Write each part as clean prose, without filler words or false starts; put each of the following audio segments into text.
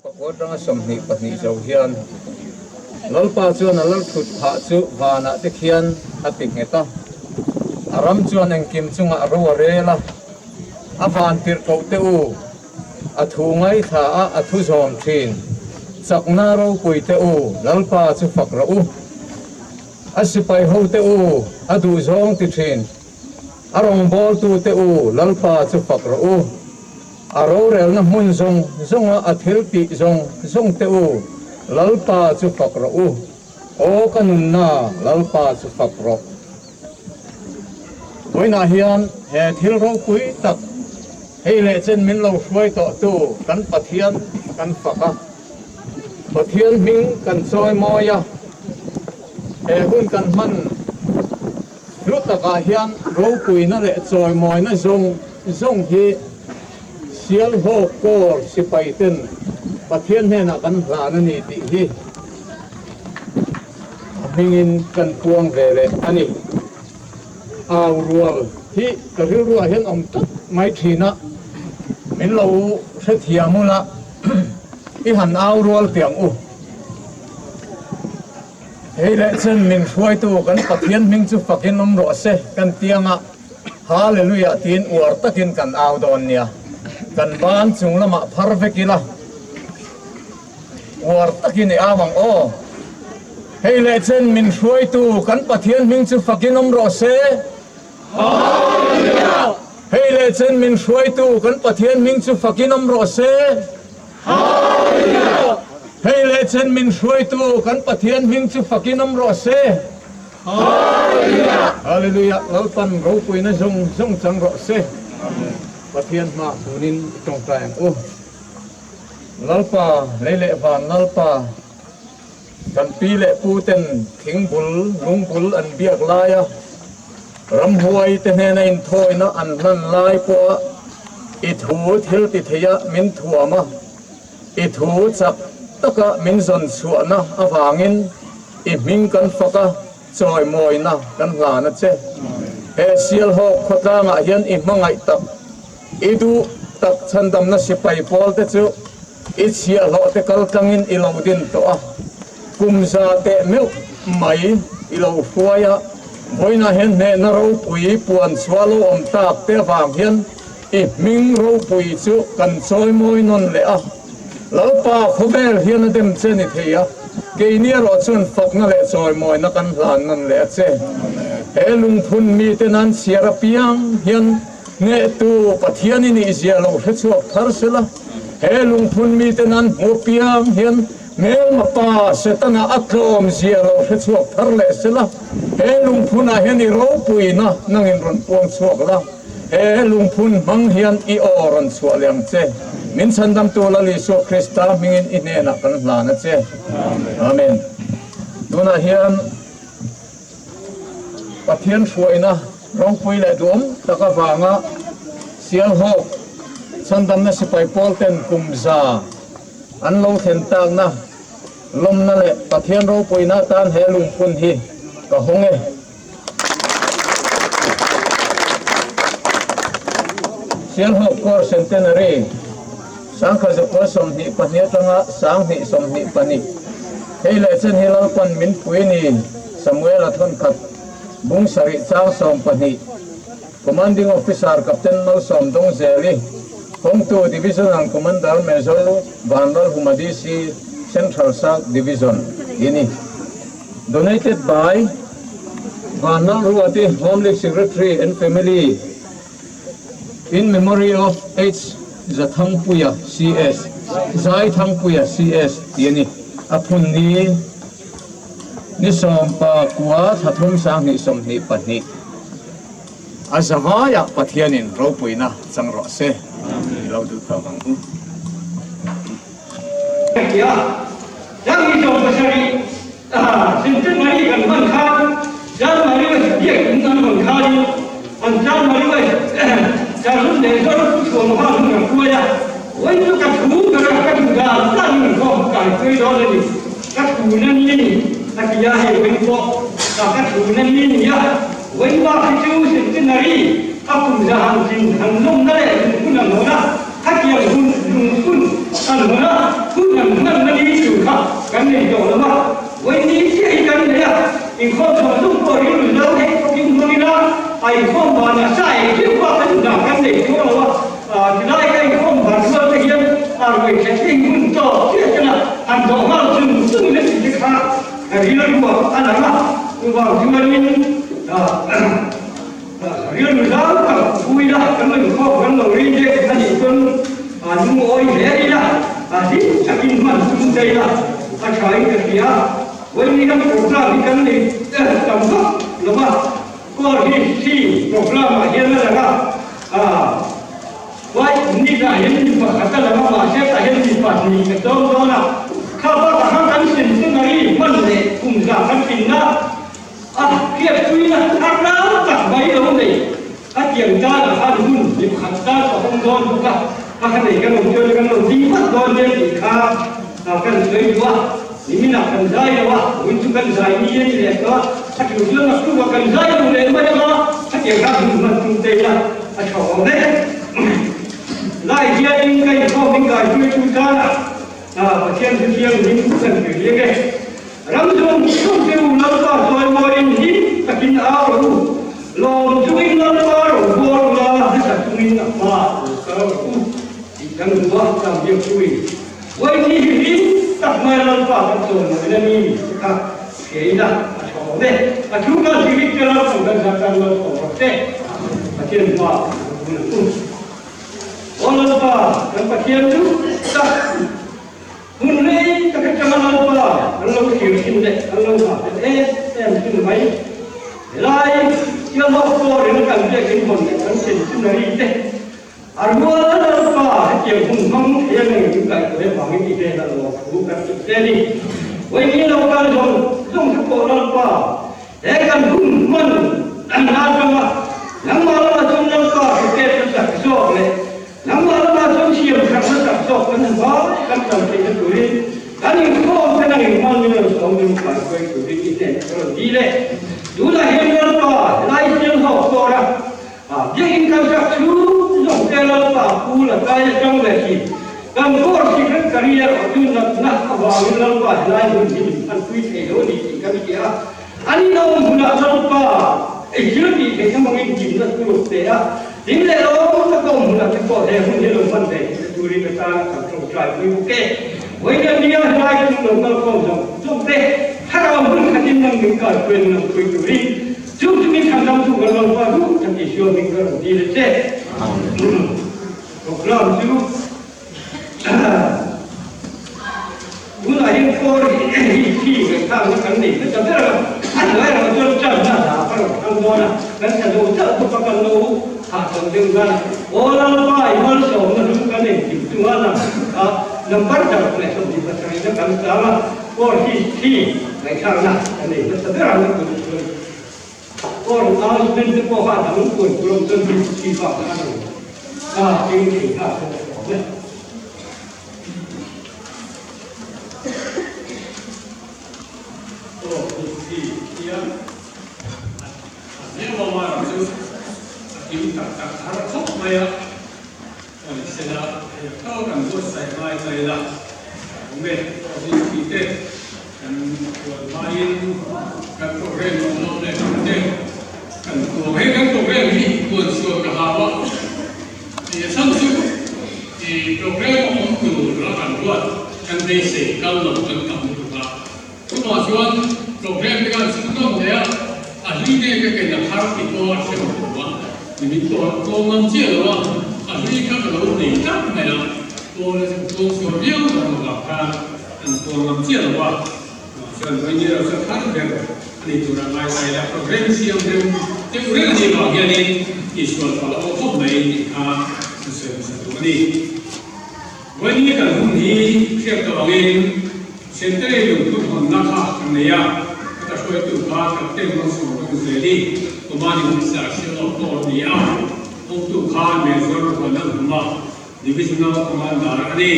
Pakua atanga 22 zo hian Lalpa chuan a lalthut phah chu vanah te khian a ti nghet a, a ram chuan engkim chungah ro a rel a, a van tirhkoh te u, a thu ngaithla a, a thu zawm thin. Chakna ropui te u, Lalpa chu fak rawh u. A sipai ho te u, a duhzawng ti thin. A rawngbawltu te u, Lalpa chu fak rawh u. A rorelna hmun zawng zawnga a thil tih zawng zawng te u, Lalpa chu fak rawh u. Aw ka nunna, Lalpa chu fak rawh. Vawiinah hian he thil ropui tak hei leh chen min lo hruai tawhtu kan Pathian kan fak a, Pathian hming kan chawi mawi a, he hun kan hman Hlu takah hian ropuina leh chawimawina zawng zawng hi Sialhawk Corps sipaiten Pathian hnenah kan hlan a ni tih hi a hmingin kan puang ve leh a ni. Au rual hi ka rilruah hian awm tlat mai thin a, min lo hrethiam ula i han au rual teh ang u. Hei leh chen min hruaitu kan Pathian hming chu fakin awm rawh se kan tianga Hallelujah tiin uar takin kan au dawn nia. Kan ban chung lamah phar vek ila uar takin i au ang aw. Hei leh chen min hruaitu kan Pathian hming chu fakin awm rawh se. Hallelujah! Hei leh chen min hruaitu kan Pathian hming chu fakin awm rawh se. Hallelujah! Hei leh chen min hruaitu kan Pathian hming chu fakin awm rawh se. Hallelujah! Hallelujah! Lalpan ropuina zawng zawng chang rawh se. Amen. Pathian hma tunin i tawngtai ang u. Lalpa, lei leh van Lalpa, kan pi leh pu ten thingbul, lungbul an biak laia ramhuai te hnena inthawina an hlan lai pawha i thu thil ti theia min thuam a, i thu chak taka min zawn chhuahna avangin i hming kan fak a, chawimawina kan hlan a che. He Sialhawk khawtlangah hian i hmangaih tak, i duh tak chhandamna sipai pawl te chu I chhiahhlawh te kal tlangin i lo din tawh a, kum za teh meuh mai i lo hruai a, vawiinah hian hnehna ropui puan chhuah lo awm tak te avang hian i hming ropui chu kan chawi mawi nawn leh a. Lalpa khawvel hian a dem che ni thei a, keini erawh chuan fakna leh chawimawina kan hlan nawn leh a che. He lungphun mite nan chhiar apiang hian Hnehtu Pathian i nih zia lo hre chhuak thar sela, he lungphun miten an hmuh piang hian hmelma pa Setana a tlawm zia lo hre chhuak thar leh sela, he lungphunah hian i ropuina nangin rawn puang chhuak la, he lungphun hmang hian i aw rawn chhuah leh ang che. Min chhandamtu Lal Isua Krista hmingin i hnenah kan hlan a che. Amen. Tunah hian. Pathian hruaina ropui leh duhawm tak avanga Sialhawk chhandamna sipai pawl ten kum za an lo thlen takna lawmna leh Pathian ropuina atan he lungphun hi ka hawng e. Sialhawk Corps Centenary Sangkhat zakua 22 atanga 2022 Hei leh chen hi Lalpan min pui ni, Samuela thawnkhat, bung sarih chang 12, Commanding Officer Captain Malsawm Dawngzeli, Hawngtu Divisional Commander Major Vanlalhuma DC, Central South Division, i ni. Donated by Vanlalruati, Home League Secretary and Family. In memory of H. Zathangpuia CS, Zaithangpuia CS tih a ni. A phun ni ni 19 thla thum 2022. A zavaiah Pathianin ropuina chang rawh se. I lo duh tawk ang u. Tia, 2007 Centenary kan hman khan Chanmari West biakinn an rawn khain an Chanmari West Charlun leh Zoram pu chhuah hma hun kan hruai a, vawiin chu ka thu ber a ka duh dan dan in inkhawm kai chuai dawn a ni, ka thu na ni a ni a ti a, hei vawiin pawh ka ka thu na ni a ni a, vawiin bak hi chu Centenary a kum za han tlin han lawmna leh lungphun a hnawn a. Khatiang hun lungphun kan hawn a, hun kan hmanna ni tur kha kan nei tawh lo a, vawi ni chiah hi kan nei a, inkhawm chhuah tum pawh rilru zo theih tawkin hmang ila, a inkhawm vanah sa eng chiah pawh kan hna kan nei chuang lo a, tilai ka inkhawm van rual te hian a ruai theih te hun tawk chiah ten a han dawh nghal chung chung in a tih te kha rilruah a lang a, chuvang chuanin Rilru zau tak pui la, kan lo inkhawm kan lo rin deuh a nih chuan lungawi hle ila, hlim takin hman tum thei la, a tha in ka hria. Vawiin kan program hi kan nei tam vak lo va, Core hi hri program ah hian a lang a, Vai nitah hian mi pakhat a lang a, mahse tah hian mi pahnih ka tlawm dawn a, kha bakah khan kan centenary hman leh kum za kan tlinna, A hriatpuina thar rang tak mai lo nei. A tiang tan ah khan hun mi pakhat tan ka hawng dawn bawk a, a ka nei kan awm chuan kan lo ding vat dawn nia tih kha kan sawi duh a, nimin ah kan zai lo a, vawiin chu kan zai ni a ni leh tawh a, a tul chuan a tuk ah kan zai lo leh mai ang a, khatiang khan hun hman tum te ila a tha awm e. Lai hianin ka inkhawm in kaihruaitu tan ah Pathian chu thianghlim kan hre riak e. Ram zawng zawng te u Lalpa chawimawiin hlim takin au rawh u. Lawm chungin Lalpa rawn bual ula, hmasa chungin a hma lo kal rawh u tih kan hmu a, Ram biak chuin Vawiin hi hlim tak mai Lalpa kan chawimawiin a ni te kha hriain a a tha awm e. A thu kal hri te Lalpan kan zar tan lo awm rawh se. Pathian hma lo bul ang u. Aw Lalpa, kan Pathian chu tak. Hun rei tak atanga Lalpa an lo thlir thin leh an lo nghah tel em em thin mai. Helai Sialhawk Floor-in kan biakin hawn leh kan centenary te a rual Lalpa hetiang hun hmang thei a ngei min kaihtuai avangin i hnenah lawmthu kan tih che a ni. Vawiin lo kal zawng zawng te pawh Lalpa he kan hun hman na atanga nangmah lamah chuan Lalpa hre pek na chak zawk leh Nangmah lamah chuan thiam thatna tak zawk kan hmu a, kan kal theihna turin kan inkhawm te nang inhman min rawn sawm min kaihruai turin i hnenah ka rawn dil e. Tunah hian Lalpa helai hian hlawk tawr a, biakin kan chak chhung zawng te Lalpa pu la kai atang leh thin. Kan course secretary erawh chu natna avangin Lalpa helai hun hi min phanpui thei lo a ni tih kan hria a. An lo hmunah Lalpa ei thil tih theihna hmangin hlimna turuk pe a, hlim leh lawm tak a awm hunah te pawh he hun hi lo hman ve theihna turin atana kan tawngtai pui bawk e. Vawiin nia helai chung lo kal khawm zawng zawng te thlarau hun khatin nang min kalpui nang pui turin chung chungin thlandam chu kan Lalpa duh tak Isua hming ka rawn dil a che. Program chu. Tunah hian kawr hi thi ngaihthlakna kan nei hmasa ber a, a hnuai erawh chuan channa hla ka rawn thlang dawn a, kan tha zo chauh bawk a, kan lo hahchawlh deuh nan a, Aw Lalpa i malsawmna hlu kan engkim chunga lang a, number 27 na kan chang a, kawr hi thi ngaihthlakna kan nei hmasa ber a, tunah chuan kawr announcement te pawh kha a dang puan tur awm chuan hi thi bak kha a rawn a keng thei nghal bawk awm e. Aw hi thi hian a hmel awm a rawh chu a kim tak tak thar khawp mai a, aw ni sela hei a tawk an buatsaih ngai ta ila awm e, aw hi thi te kan hual hmain kan program awm lo leh tum te kan tuang hei kan program hi puan sual ka hau a. Tih a chhan chu i program awm tur a kan ruat kan beisei kal lo kan tam lutuk a, chumah chuan program te khan chhunzawm leh a, a hlui nge ka ken a thar tih pawh a hre lo a, ni min tawh tlawm ngam chiah lo a, a hlui kha ka lo nei tlat mai a, pawn a tlawm sual viau dawn lovah khan an tlawm ngam chiah lo a. Chuan vawiin erawh chu a thar ber a ni tura ngai ta ila, program siam rem deuh reng a nih vang hianin tihsual palh a aw khawp mai tih kha ka sawi hmasa duh a ni. Vawiin kan hun hi hriat tawh angin Centenary lungphun hawnna kha kan nei a, ka ta hruaitu kha Captain Malsawm Dawngzeli, Commanding Officer Sialawk Corps a ni a, awmtu kha Major Vanlalhuma, Divisional Commander a ni.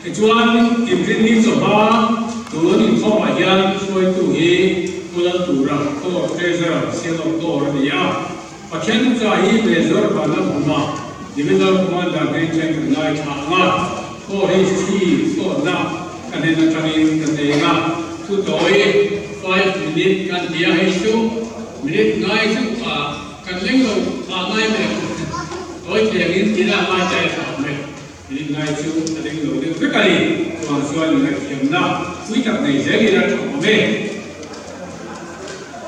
Tichuan, Inrinni chawhma tun inkhawmah hian hruaitu hi Pu Laltura, Corps Treasurer, Sialawk Corps a ni a. Pathian Nucha hi Major Vanlalhuma. Divisional Commander hming chen kan ngai thla ang a, 4HT sawtna ka hnen atangin ka nei ang a, thu tawi five minute kan ti a, hei chu minute ngai chu kan leng lo phah ngai mai ang, tawi thei angin tina ngai ta e tha awm e, minute ngai chu a leng lo deuh vek a ni, chuvang chuan min ngaihthiamna pui tak nei zel ila tha awm e.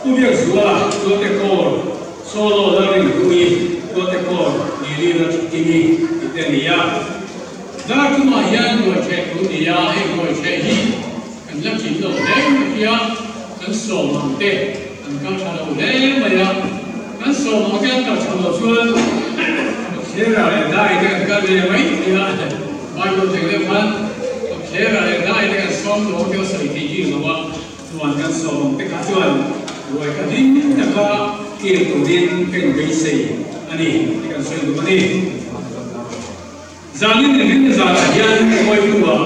Pu Biakzuala Tuate Kawl Solo la rin hlui Tuate Kawl Lili la Thutini ti te a ni a. Dar chungah hian ruaitheh tur ni a, hei ruaitheh hi kan la thin lo hle mai hi a, kan sawm ang te an kal tha lo hle mai a, kan sawm ang te an kal tha lo chuan Thera leh Dai te kan kal ve mai thei a, Bible teng deuh khan Thera leh Dai te kan sawm lo ang tih a sawi thei bik lo a. Chuan kan sawm ang te kha chuan ruai kha hlim taka kir turin ka inbeisei a ni tih kan sawi duh a ni. Zanin ni hlim zanah hian hruaitu-ah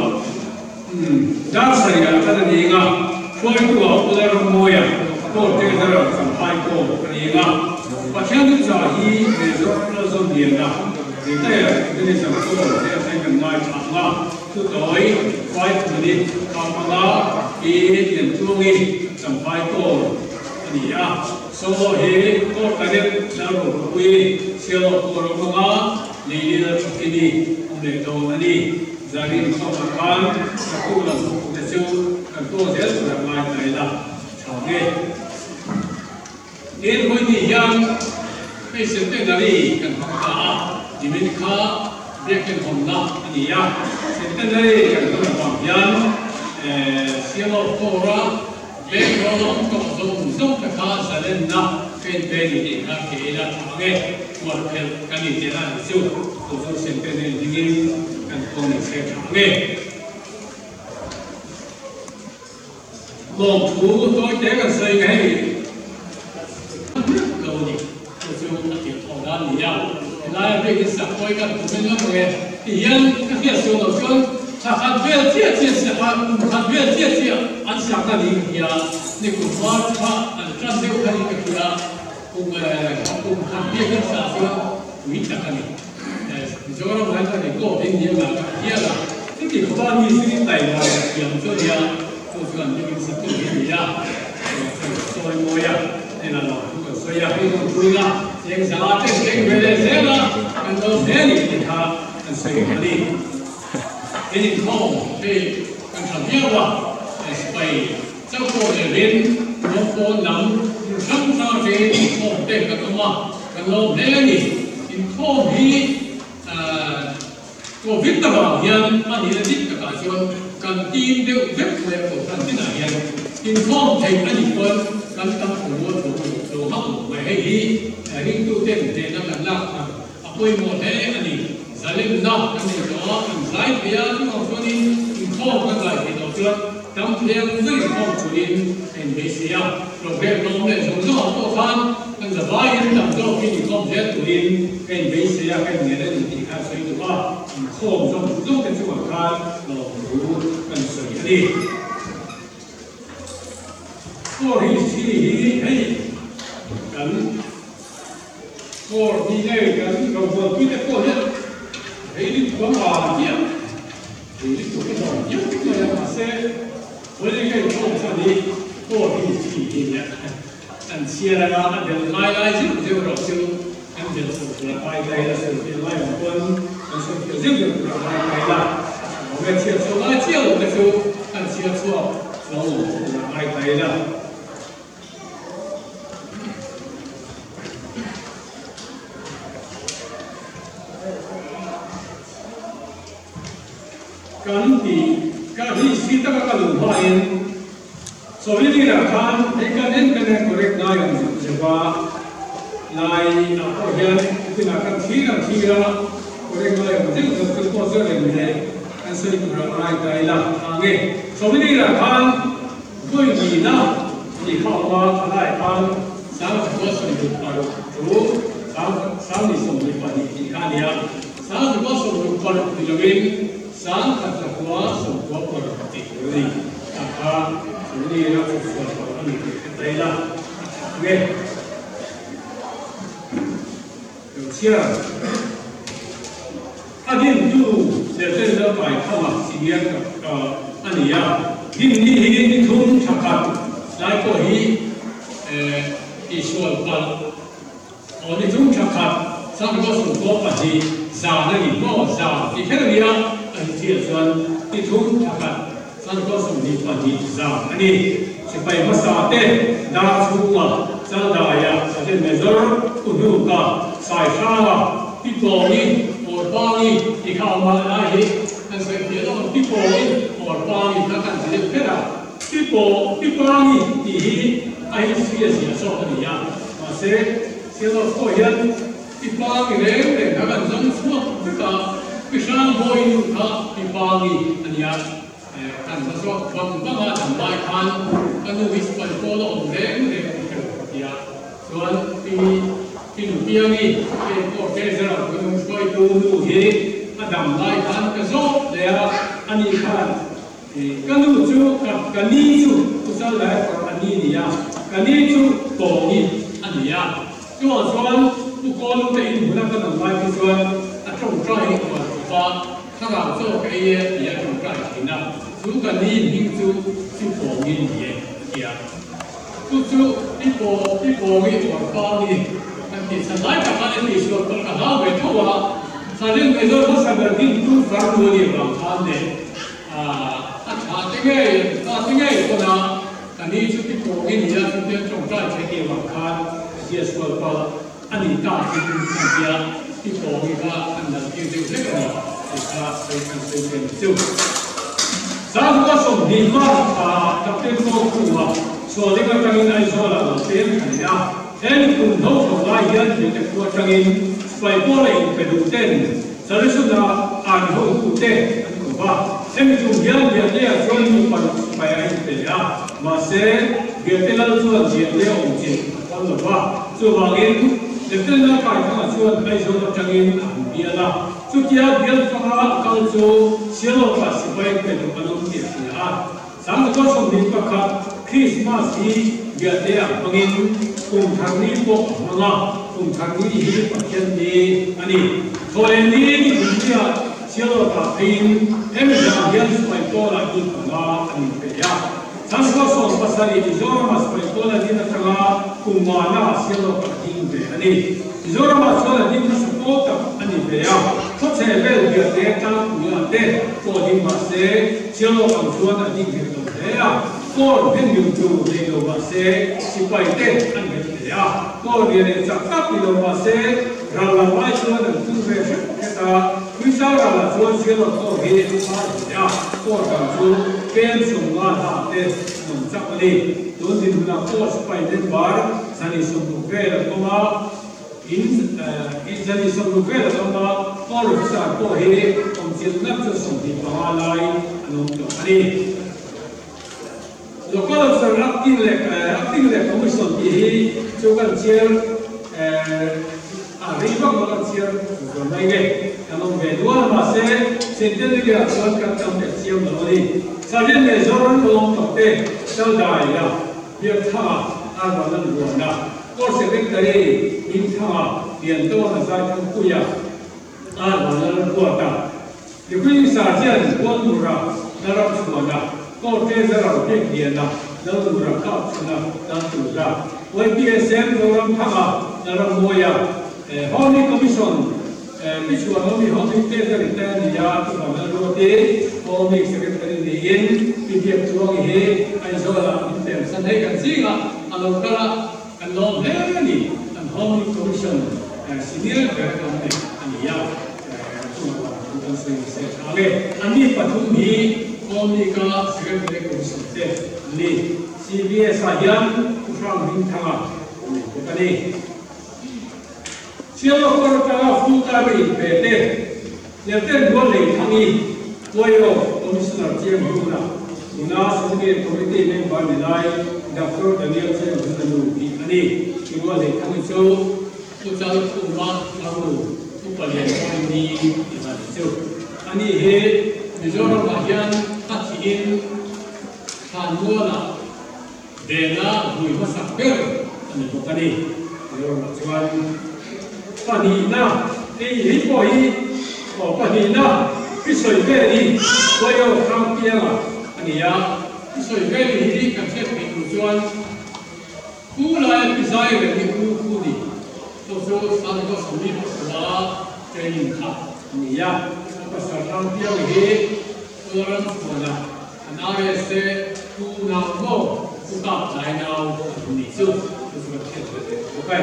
dar sarihah khan a ni eng a, hruaitu-ah Pu Lalrammawia Court Treasurer Champhai Court a ni eng a, Pathian thuchah hi Major Lalzawmliana Retired Mechanism Court te atangin kan ngaithla ang a. Chutawi 5 minute kha hmanga i Liantluangi Champhai Kawl a ni a, Solo hi Kawl Cadet Lalrohlupuii Sialawk Kawl a hmanga Lili Lalthakini awm leh dawn a ni. Zarin khawmah khan Sakhu lam te chu kan kawl zel tur a ngai ta ila tha nge. Tin, Vawiini hian hei Centenary kan hmang ta a, nimin kha biakinn hawnna a ni a, Centenary kan hman avang hian Sialawk Kawra veng rawlawm tawh zawng zawng te kha zalenna ka inpe ni tih kha ke ila tha ang e, huat phelh kan intian a ni chu, chu chu Centenary hmingin kan kawng ni se tha ang e. Lawmthu tawite kan sawi nge hei lo ni chu chu a tirh thawh dan a ni a, helaia biakin sak pawi kan tum en lo nge ti hian ka hriat sual loh chuan thla khat vel chiah chiah sak a, kum khat vel chiah chiah an sakna niin ka hria, ni kum var kha an tan deuh kha niin ka hria, kum kum khat biakin sah chuan pui tak a ni. Mizoram ah hian chuan record hi ni anga ka hria la, chuti khawpa mi sin taima leh thiam chu a nia, chu chuan biakin saktu hi a ni a, chuan kan sawi mawi a, heng ah lo thu kan sawi a, hei zawng puin a, cheng zanga chen cheng ve leh zel a, kan lo hle a ni tih kha kan sawi a ni. Hei inkhawm hei kan tha viau a, sipai chauh pawh leh rin, Lawngkawn lam hmun hrang hrang atangin inkhawm te kan awm a, kan lo hle a ni. Inkhawm hi Covid avang hian a nihna dik takah chuan kan tim deuh vek mai a, Kohhran tinah hian inkhawm theih a nih pawn kan tam thu a thu lo hauh lo mai. Hei hi ringtuten hnehna kan lak thar a pawimawh hle a ni. Zalenna kan nei tawh a, kan zai thei a, chuvang chuanin inkhawm kan zai theih loh chuan tam thei ang ber inkhawm turin a inbeisei a. Programme lawm leh zawng zawngah pawh khan kan zavaiin tam zawkin inkhawm zel turin ka inbeisei a, ka innel a ni tih kha a sawi duh a, inkhawm zawng zawng te chungah khan lawmthu kan sawi a ni. Four hi chi hi hei kan four hi hei kan robualpui te pawh hian hei rin thuam vang hian hei rin tur hi hlawm viau mai a mahse vawiin ka inkhawm chuan hi four hi chi hi nia an chhiar anga a bel lai lai zeuh zeuh erawh chu kan bel chho tur a kai kai la sawi fiah lai ang pawn kan sawi fiah zeuh zeuh tur a kai kai la a tha awm e chhiar chhuak lai chiah lo te chu kan chhiar chhuak chuang lo tur a kai kai la. Kan ti ka hi si taka ka luh hmain Sawilira khan hei kan en kan en correct ngai ang zuk zuk a, lai ah pawh hian tinah kan thlir ang thlir a, correct ngai ang zeuh zeuh chu pawh chu reng leh kan sawi tur ah ngai ta ila tha nge. Sawilira khan vawi nihna tih kha awm a, thalai khan 1966 chu 2022 tih kha a ni a, 1966 ni loin 1996 tih tur a ni. A kha chu ni ila chu sual palh a ni tih hre ta ila a tha ang e. Lo chhiar. Lieutenant Lalkaithanga senior a ni a. Din ni hi ni thum tha khat lai pawh hi tihsual palh aw ni thum tha khat Sangkua sawmkua pahnih zan a ni maw zan ti kher a nia a inthiah chuan ni thum tha khat Sangkua 22 zan a ni. Sipai hmasa te dar chhunga Chaldaia Sergeant Major Pu Hnuka Saihranga Pi Pawngi Awrpangi ti kha awm a lai hi kan sawi fiah lo ang Pi Pawngi Awrpangi kha kan ti deuh kher a Pi Paw Pi Pangi tih hi a history a ziah zawk a ni a mahse Sialawk pawh hian Pi Pangi reng reng kha kan zawng chhuak vek a Pi Hrangbawi nu kha Pi Pangi a ni a. Kan va zawk vang vang a, dam lai khan ka nu hi sipai pawl a awm reng reng tih ka lo ti a, chuan pi pi Nupiangi hei pawh treasurer ka nu hruaitu nu hi a dam lai khan ka zawk leh a, ani khan ka nu chu ka ka ni chu Pu Chaldaifar a ni ni a, ka ni chu Tawngi a ni a, chuvang chuan Pu Kawlu te inhmun a ka dam lai khi chuan a tawngtai hi uar khawp a. Thlarau chaw ka ei e ti a tawngtai thin a, chu ka ni hming chu chu pawngi ni e a ti a. Chu chu i paw i pawngi uar pangi kan tih chhan lai tak khan i tihsual pawh ka hlau ve tho a, Sergeant Major hmasa ber ding tu farnu a nih vang khan leh a thlah te ngei an thlah te ngei pawn a ka ni chu i pawngi ni a chutiang tawngtai thei tih vang khan ziahsual palh A ni ta tin an tia, i pawngi kha an dal tir deuh hlek a ni tih kha sawi kan sawi ve ni chu. Sangkua 20 March thla ah Captain Kawlkhuma Sualing atangin Aizawl ah lo peng thla leh a, he miphun hlo tho lai hian Hliate khua atangin sipai pawla inpe duh ten Salisuna an hotu te an ko va, hemi tum hian Hliate ah chuan mi paruk sipai a inpe leh a, mahse Hliate lal chuan Hliate awm chin a phal lo va. Chuvangin, Lieutenant Lalkaithanga chuan Aizawl atangin a han bial a, chutia bial fanga a kal chu Sialawka sipai pe duh an awm tih a hria a. Sangkua 21 Krismas hi bialte ah hmangin kum thar ni pawh a hmang a, kum thar ni hi Pathian ni a ni. Thawhleh ni ni thumpuiah Sialawka pheiin hemi zan hian sipai pawlah mi panga an inpe a. Sangkua 17 Mizorama sipai pawl a din atanga kum ngana sialawk a ding ve a ni. Mizorama chuan a ding hmasa pawl tak a ni ve a, khawchhe vel biate tlangpui ah te pawh ding mah se sialawk ang chuan a ding nghet lo hle a, kawl hnen liu tur nei lo mah se sipai te an nghet hle a, kawl lian leh chak tak ni lo mah se ral lam ai chuan an tum ve hret hret a, Puichau ralah chuan sialawk kawl hi a phar hle a, kawl dang chu pen 50 hla te an awm chak a ni. Tun dinhmunah pawh sipai member 160 vel an awm a, in in 160 vel an awm a, kawl officer pawh hi awmchilh ngat chu 25 lai an awm tawh a ni. Local officer acting leh acting leh commission tih hi chu kan chhiar a rei vak lo kan chhiar zual mai nge kan awm ve nual a mahse Centenary ah chuan kan tam leh chiam lo a ni. Sergeant Major Lawm Tawkte Chaldai-a Biakthanga Arvalan Ruana Court Secretary Hmingthanga Liantawna Zaithangpuia Arvalan Ruata Mipui Sergeant Bualmura Laram Chhuana, Court Treasurer Biakliana Lalmura Kapchhuna Laltura, YPSM Zoramthanga Larammawia, Holy Commission Pi Chhuanawmi Holy Treasury te a ni a, Pi Vanlalruati Holy Secretary niin Pi Biakchuangi hi Aizawlah min pemsan hei kan zingah a lo kal a, kan lawm hle a ni, kan Holy Commission senior ber kan neih a ni a. Kan sawi nasa tha ang e. Anni pathum hi Kawmika Secretary Commission te an ni. CBS ah hian Pu Hrang Hmingthanga a nei bawk a ni. Sialawk atanga full time a inpe te Lieutenant Rualleithangi Tuaio Commissioner Chiang Huna tuna Certificate Committee member ni lai Doctor Daniel Chiang Huna nu hi a ni. Pu Rualleithangi chu Pu Chalkhuma Tharnu Upa Lian Pawi ni tih dan chu a ni hi Mizoram ah hian a thihin Thlanmual ah vena vui hmasak ber a ni bawk a ni. Mizoram ah chuan pahnihna hei hei pawh hi aw pahnihna. Pi Sawiveli Huaio Hrangpianga a ni a. Pi Sawiveli hi kan hriat theih tur chuan Pu laia Pi Zaireli U Pu ni pawh chu Santo Sawmi pakua training kha a ni a. A pasal Hrangpianga hi Kawlram chhuana an RSA Pu Nau Maw Pu Kap Tlai Nau a ni chu chu chu kan hriat ve teh bawk e.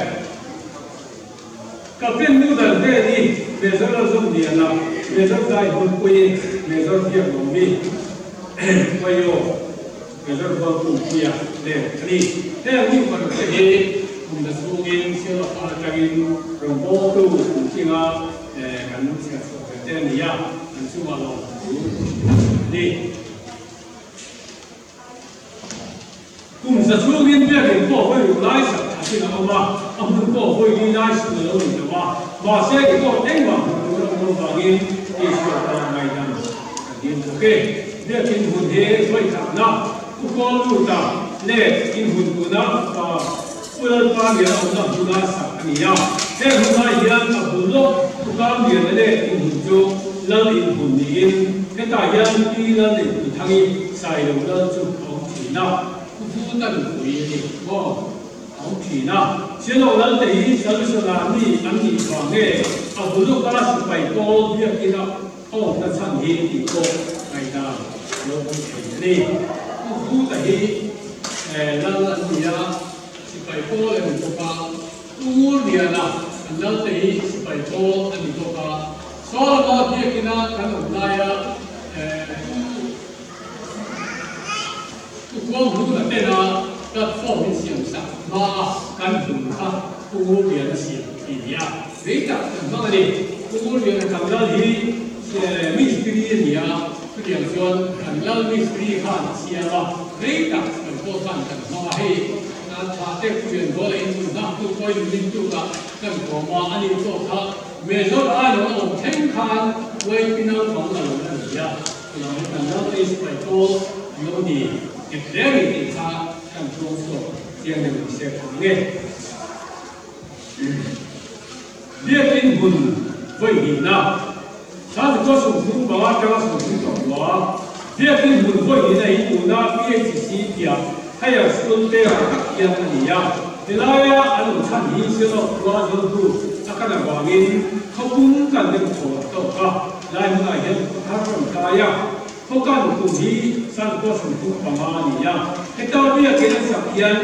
Captain Noodle vel i Major Lalzawm Liana, Major Zai Hunpui, Major Biakmawmi, Paio, Major Hualpumpuia nen a ni. Heng mi paruk te hi kum za chhungin Sialawk atangin rawngbawltu kum tlinga kan chhiar chhuah ve te a ni a, an chungah lawm thu a ni. Kum za chhungin biakinn pawh hawi ruk lai sak thatin a awm a, a hmun pawh hawi li lai sun a lo ni lo a, mahse record engmah hmuh tur a awm avangin Isua pa ngaidam a dil bawk e. Biakinn hun hi vawi khatna Pu Kawl Luta leh inhun tuna pa Pu Lalpa Liana awmna hmuna sak a ni a, heng hunah hian a bul lawk Pu Kamliana leh inhun chu Lal inhun niin hetah hian Pi Lalneihpuithangi Sailo Lal chu a awm thin a. Pu Pu ta nupui a ni maw? A awm thin a. Silo Lal te hi Salvation Army an nih vang nge a bul lawka sipai pawl biakina a awmna chhan hi tih pawh ngaihdan a lo awm thei a ni. Pu Pu ta hi Lal an ni a, sipai pawl a ni bawk a. Pu Ngurliana an Lal te hi sipai pawl a ni bawk a. Saw lama biakina kan awm laia Pu Pu Kuanghuna tena platform in siam sak hma a kan hmun kha Pu Ngurliana siam tih ni a, rei tak kan hmang a ni. Pu Ngurliana kan lal hi mistiri a ni a, chutiang chuan kan lal mistiri khan a siam a, rei tak kan pawh khan kan hmang a, hei tha te Pu Lianzuala in hmun hna tu pawhin min tuk a kan kawm a, ani pawh kha Major ai lo a awm thleng khan YP naupang a lo la ni a. Chuvangin kan Northeast pai pawh an lo ni nghet hle a ni tih kha kan chuang chhuak chiang deuh ni se tha ang e. Biakin hmun vawi hnihna, Sangkhaw 35 atanga 35, Biakin hmun vawi hnihna hi tuna PHC piah Higher School pekah tak hian a ni a. Helaia an awm chhan hi Sialawk khua Zawlbu a kan avangin khawpum kan deuh thaw a tawk a. Lai hmunah hian khaw thar rawn kai a, khaw kan kum hi Sangkhaw 35 a ni a. Heta biakin an sak hian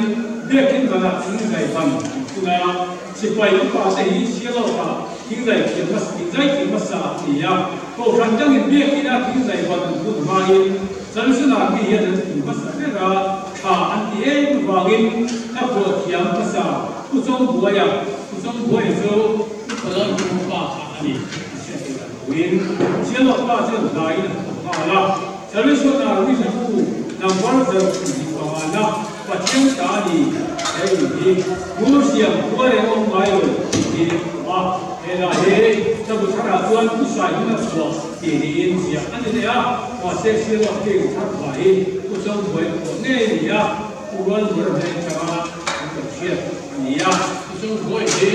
biakin banah thingzai ban an phun a, sipai upa te hi Sialawkah thingzai thiam hmasa thingzai thiam hmasa an ni a. Kohhran dangin biakina thingzai ban an phun hmain Salvation Army hian an phun hmasa ber a, tha an ti em avangin hla phuah thiam hmasa Pu Chawngbuaia, Pu Chawngbuaia chu Pu Palalhmu pa kha a ni. Puin Sialawk pa chuan hlaiin a thawk nghal a, Salvation Army hlabu number 25 na Pathian ta a ni he in hi Ngur siam khua reng awm ngai lo tih hi a awm a, he hla hi hlabu tharah chuan Pu Sai hmun a chhuah tih niin ziah a ni leh a, mahse Sialawk king thar hma hi Pu Chawngbuai phuah ngei a ni a, Pu Rualmura hnen atanga an lo hriat a ni a. Pu Chawngbuai hi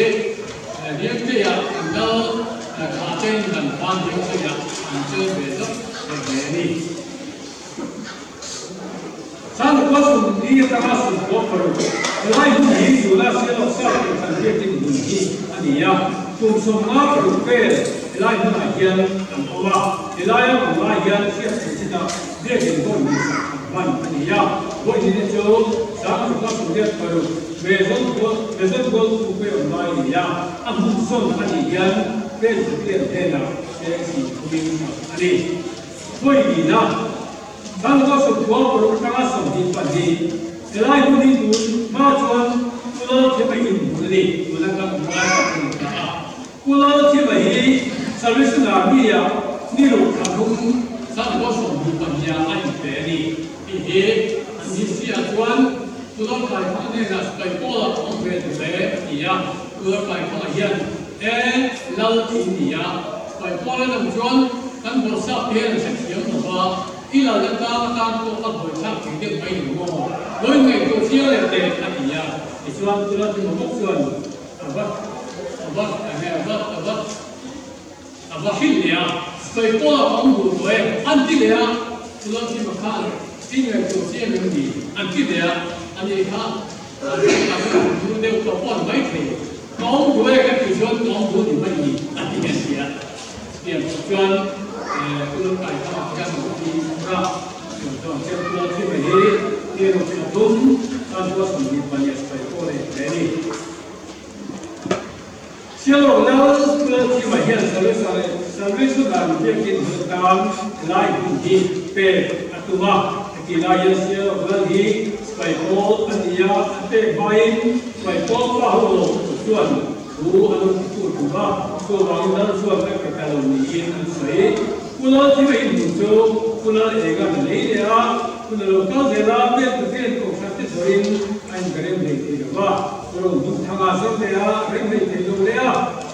Riangteiah an kal tha tein kan khan Riangteiah an chel ve zauh ve hle a ni. Changkua sum li atanga sum kua paruk helai hun hi tuna Sialawk South Kohhran biakin hmun hi a ni a, kum 56 vel helai hmunah hian an awm a, helaia awm lai hian hriat theih chinah biakin vawi hnih sak an hman a ni a, vawi hnihna chu Sangkua 86 Mezon goal khu pe awm lai a ni a, a hmun zawn a nih hian pen zetian hnenah cheng si thumin sak a ni. Vawi nihna, Changkaw 96 atanga 22, helai hun hi tun hma chuan Pu Lalthima in hmun a ni, tuna kan awm lai tak a ni ta a. Pu Lalthima hi Salvation Army-ah ni ruk thla thum Changkaw 22 a inpe a ni. Hei hi an ni si ah chuan Pular Kaikhanga hnenah sipai pawlah a awm ve duh e a ti a, Pular Kaikhanga hian e lal tih a ni a, sipai pawl an awm chuan kan bawrhsap te hian an hrethiam lo va, i lal atang atan pawh a buaithlak thei deuh mai lo maw? Lo inngaihtuah chiang leh teh a ti a. Tichuan Pular Tima bawk chuan a va a va a va a va a va hrilh leh a. Sawi pawh a awm duh tawh e, an ti leh a, Chulawmkima khan i ngaihtuah chiang em ni? an ti leh a, ani kha a ru deuh tawh pawh an mai thei. Ka awm duh e ka tih chuan ka awm duh ni mai ni a ti a ti a. Chutiang pawh chuan Chulawmkai kha kan awm hi a chuan chuan Chulawmkima hi hero tha thum tan pawh 24 sawi pawh nei hle a ni. Sialawk Lal Lalthima hian Salvation Army biakinn hun atan helai hmun hi pek a tum a. Heti lai hian Sialawk Lal hi sipai pawl a ni a, a pek hmain sipai pawl pa ho lo chuan thu a lo ti tur thung a, chuvangin Lal chuan a pe ta lo niin an sawi. Pu Lalthima inhmun chu Pu Lal Enga na lei leh a, hun a lo kal zel a, pen Pathian kohhran te zawhin a inberem hlei thei lo va. Rawng hmun thanga zawrh leh a, reng hlei thei lo leh a,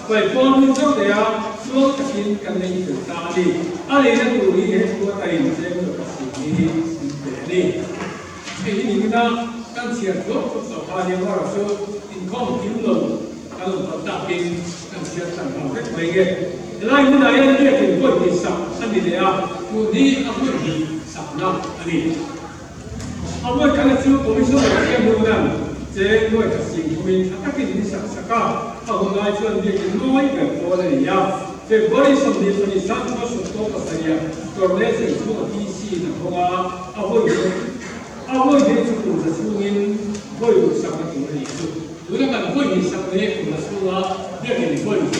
paipawn hmun zawrh leh a, sual takin kan nei fel ta a ni. A leina tur hi he thu ataiin tlem lo ka si hi min pe a ni. Hei hi nimina kan chhiar thuak thuak tawh kha nia erawh chu inkhawm kim lo kan awm tawh takin kan chhiar tan nghal vek mai nge. Helai hmunah hian biakin pawihnih sak a ni leh a, tun hi a pawihnih sakna a ni. A vawi khat chu Commissioner Chiang Hmunan cheng nuai khat sing thumin tha takin min sak sak a, a hun lai chuan biakin mawi ber pawl a ni a. February 22 27 Tornation chhunga PC in a hawng a, a vawi hlawh a vawi hleh chu kum za chhungin vawi ruk sakna tur a nih chu. Tuna kan vawi hnih sak leh kum za chhunga biakin vawi ruk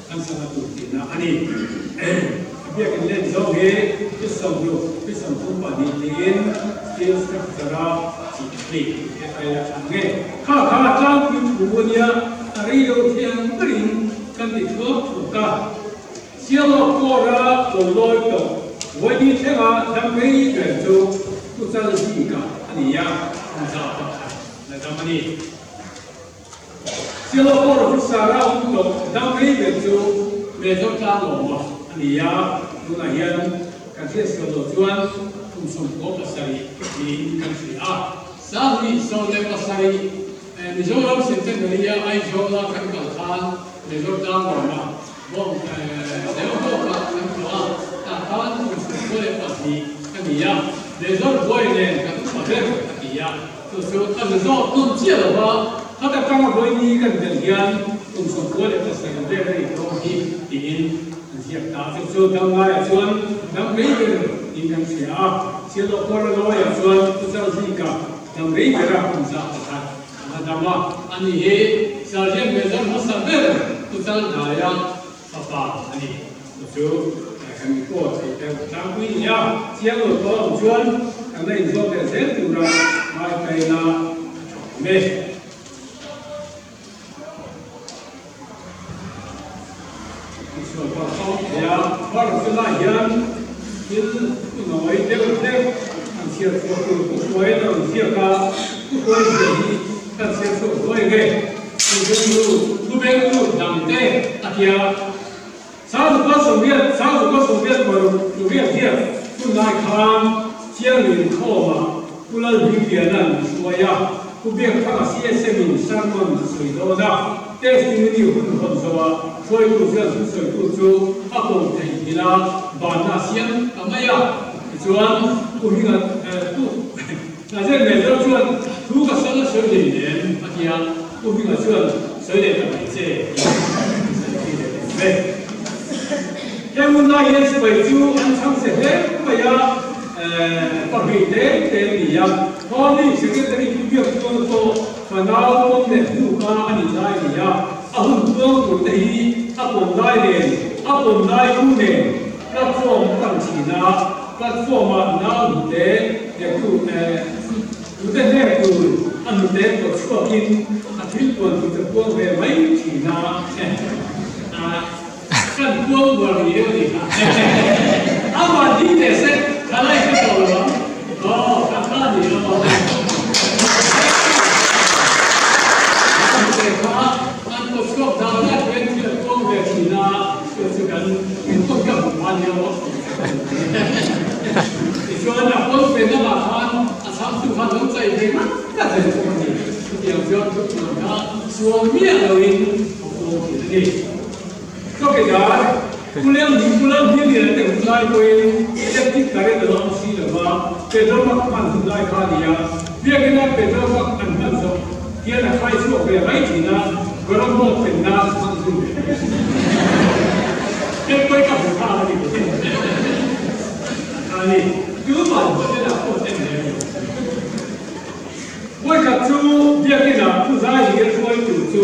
kan sakna tur tihna a ni. A biakin len zawng hi pi 60 pi 32 tiin steel structure a chih a ni. He kai la tha nge? Kha kha tlangpui thu a nia, a rei lo thiang berin kan ti thuak thuak a. Sialawk kawra lo lawi tawh Vawiini thlenga dam rei ber chu Pu Chalzika a ni a, kum 101 la dam a ni. Sialawk Officer a awm tawh dam rei ber chu Major Tlanglawma a ni a, tunah hian kan hriat sual loh chuan kum 97 niin kan hria a. 27 Mizoram Centenary-a Aizawla kan kal khan Major Tlanglawma bawng deuh tawkah kan tlawh a, tah khan kum 92 a ni a, Major Buai nen kan upa ber a ti a. Chu chu a za zawk tawn chiah lo va, khat atanga vawiini kan belh hian kum 97 vel a nih dawn hi tiin an ziak ta. Chu chu dam laiah chuan dam rei ber niin kan hria a, Sialawk Kuala lawaiah chuan Pu Chalzika dam rei bera kum 101 a la dam a. Ani hi Sergeant Major hmasa ber Pu Chaldaia fapa a ni. Chu chu kan report theih deuh tlangpui ni a, chiang lo tawh ang chuan kan la inzawm leh zel tura ngai kaina a tha awm e. Tihsual palh a awm thei a, Barcelona hian thil thunawi deuh hlek an chhiar chhuah tur thu hruaiin a rawn ziak a, thu hruai zia hi kan chhiar chhuak zuai nge? Thu beng lut dangte a tia. 1988 1988 hian hun lai khan Chianglin khawmah Pu Lalhmingliana'n a hruai a, Pu Biakthanga CSM in sermon a sawi dawn a, testimony hun hawn zawhah hruaitu chuan thusawitu chu a ko theih nghilh a, banna a siam ta mai a. Tichuan Pu Hminga Pu Nazen Major chuan thu ka sal a sawi leh nen a ti a, Pu Hminga chuan sawi leh ta mai che tih a sawi phi leh leh ve. He hun lai hian sipai chu an chhang che hle mai a, pahnih te te an ni a, Home Secretary Pu Biakchuana pawh fanau pawm leh hnuka a nih lai a ni a, a hun tuang tur te hi a pawm lai nen, a pawm lai u nen platform a tang thin a, platform ah nau hnute tu hnute hnek tur a hnute kawt chhuakin a thil puan tur te puang ve mai thin a, kan puang buar ni deuh a ni kha. A van ding teh se, thalai hre tawh lo ang. Aw, kha kha a ni lo. A hnute kha an kawt chhuak dan dan hian thil a puang ve thin a, chu chu kan inpawt ka hmu a nia aw. Tichuan a pawn ve lamah khan a chhangtu khan lo chai ve ngat ngat zel bawk a ni. Chutiang chuan thuthlung kha sual miah loin a puang thin a ni. Chawkidar. Pu Leng Pu Lalhmiliana te hun lai pawhin electric current a lo awm si lo va, petrol bak hman hun lai kha a ni a. Biakina petrol bak an hman zawh hian a khai chhuak ve mai thin a, garam bawk pen nan hman zui ve mai a ni. Heng pawi ka hmu phak a ni a ni. Tuman hotel ah pawh en lem lo. Vawikhat chu Biakinah Pu Zaihir hruaitu chu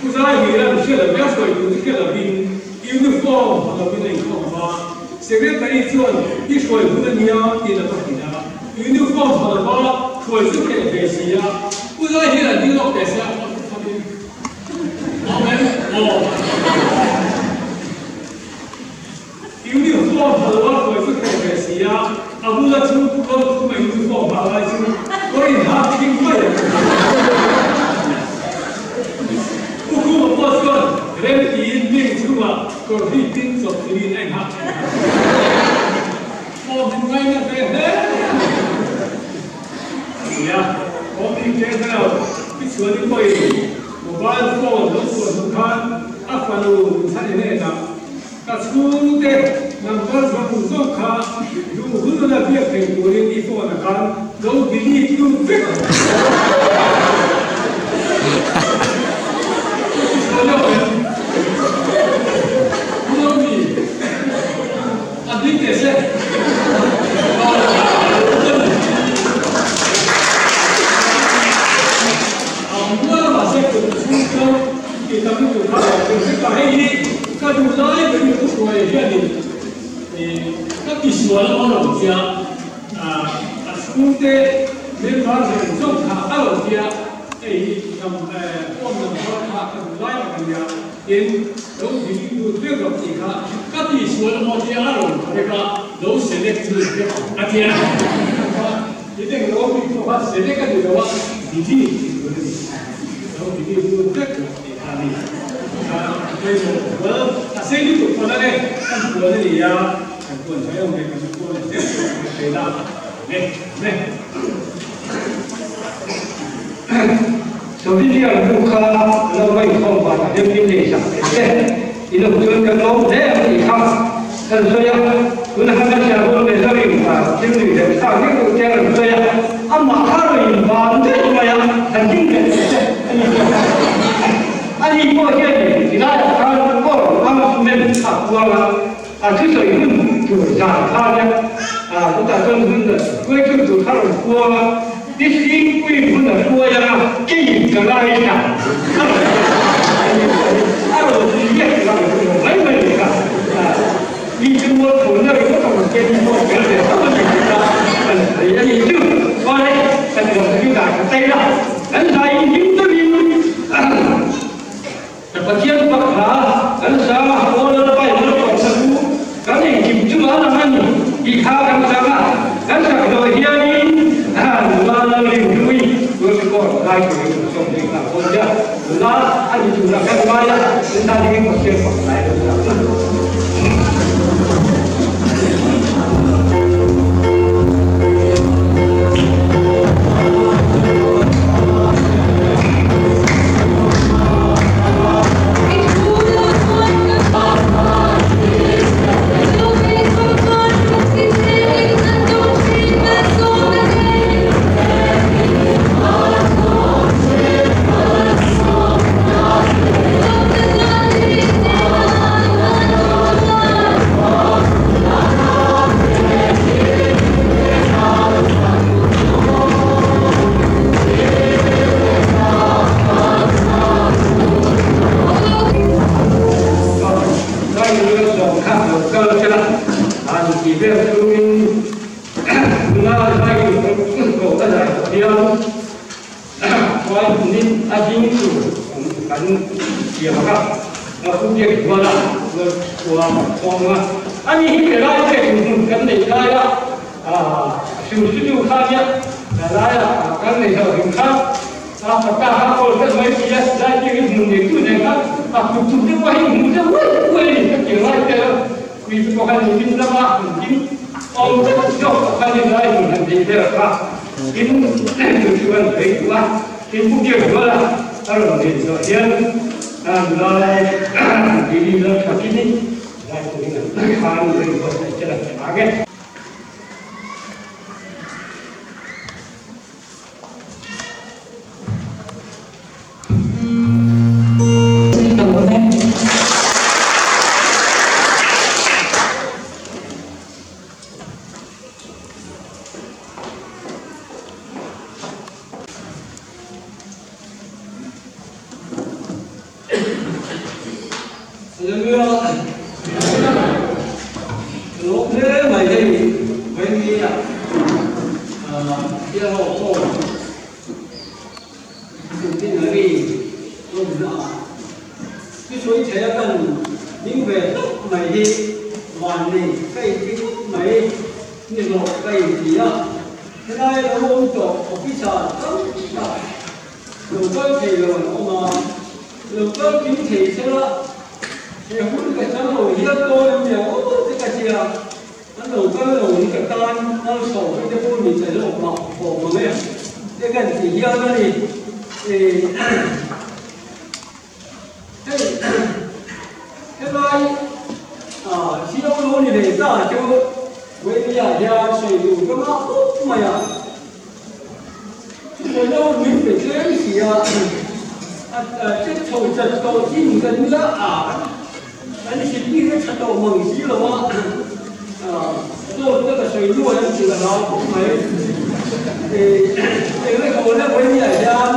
Pu Zaihira mi hre lo a hruaitu chu hre lovin uniform ha lovin a inkhawm a, Secretary chuan i hruai hun a nia tiin a va hrilh a, uniform ha lova hruai chu hreh ve si a, Pu Zaihira ding lawk teh se a va khamin Amen aw. Uniform ha lo a hruai chu hreh ve si a, a bula chu kal thum a uniform ha lai chu kawr in hak thing mai a. Pu Khuma pawh chuan rem tiin ming chungah kawr hi pin chawp chilhin a inhak thin a. Form in ngaina ve hle a ni a, form in ke hmel i chhuan i pawhin mobile phone lo chhuah hnu khan a fanu chhan i hnenah Ka chhungte number zawng zawng kha duh hun la biak thei turin i phone a khan lo delete lut vek ang. I sawi lo em? Pu Lomi, a ding teh se. A mual mahse kum chhung chuan Tih tam lutuk kha lo thlen vek a, hei hi ka duh lai ber in thuhruai hianin ka tisual a rawn tia, a chhungte member zawng zawng kha a rawn tia, hei hi phone number kha ka duh lai tak a nia, tin lo delete lut vek rawh tih kha ka tisual a maw tia a rawn tha vek a, lo select lut vek ang a tia, tin englo bik pawh kha select a ni lo a, delete tih tur a ni. Lo ti tu vek lo tih kha a ni. Pawimawh a sei lutuk pawn a ne, kan puan a ni a, kan puan tha em em kan puan a zel tawh kan thei la ne ne. Soviet bu kha lo va inkhawm vang a hlim hlim nei sak thei che. I lo chuan kan lawm hle ang tih kha kan sawi a, tuna khan kan hriat dawn ve zawk in thil nui leh thlak deuh deuh te a rawn sawi a, amah kha a rawn invan daih mai a, kan ding leh teh che a ni pawh a ni pawh hian tilaiah khan kawr announcement a puang a, a thusawi hun tur zan khan a chutah chuan hun hruaitu tur kha a rawn puang a, Tihlimpuiin hun a hruai ang a, keiin ka ngaithla a rawn ti a, a rawn ti nge ka rawn ti lo mai mai leh kha. Mi chu mualphawn na ringawt a rawn ken pawh fel ve tho a ni tih kha kan sawi a ni chu. Awle, kan rawn chu dah tha tai la, kan zaiin him deuhin Pathian pak hla kan sa a, Aw Lalpa i malsawmna chu kan engkim chungah a lang a ni tih kha kan chang a, kan sak zawh hianin nula Lalrinhlui Ruatkawr lai turin kan sawm zui nghal dawn nia. Nula a ni turah kan ngai a, chutah dingin Pathian pak lai kan chang a. Zai turin an khan rin buatsaih che la che ang e. Hallelujah. Lawm hle mai hei Vengmi ah Bialho pawh Centenary lawmna ah thusawi thei a kan ding ve tawp mai hi vanni ka inti khawp mai ni hlawh ka inti a, helai lo awm tawh officer tam tak Lo kal thei lo an awm a, lo kal kim thei sela he hun ka chang lo hial dawn em nia aw te ka tia, an lo kal lo hi ka tan malsawm te pawh ni ta zawk mah awm ang e te kan ti hial a ni. Hei helai silo lo ni ve ta chu Wemia hian sawi tur ka ngah khawp mai a. Chutiang lo min pe tlem si a, a chet chho chat tawh chin kan nia a, kan hrilh a tha tawh mang si lo a, dawt te ka sawi nuai ang tih ka hlau khawp mai. Eng emaw le Wemia hian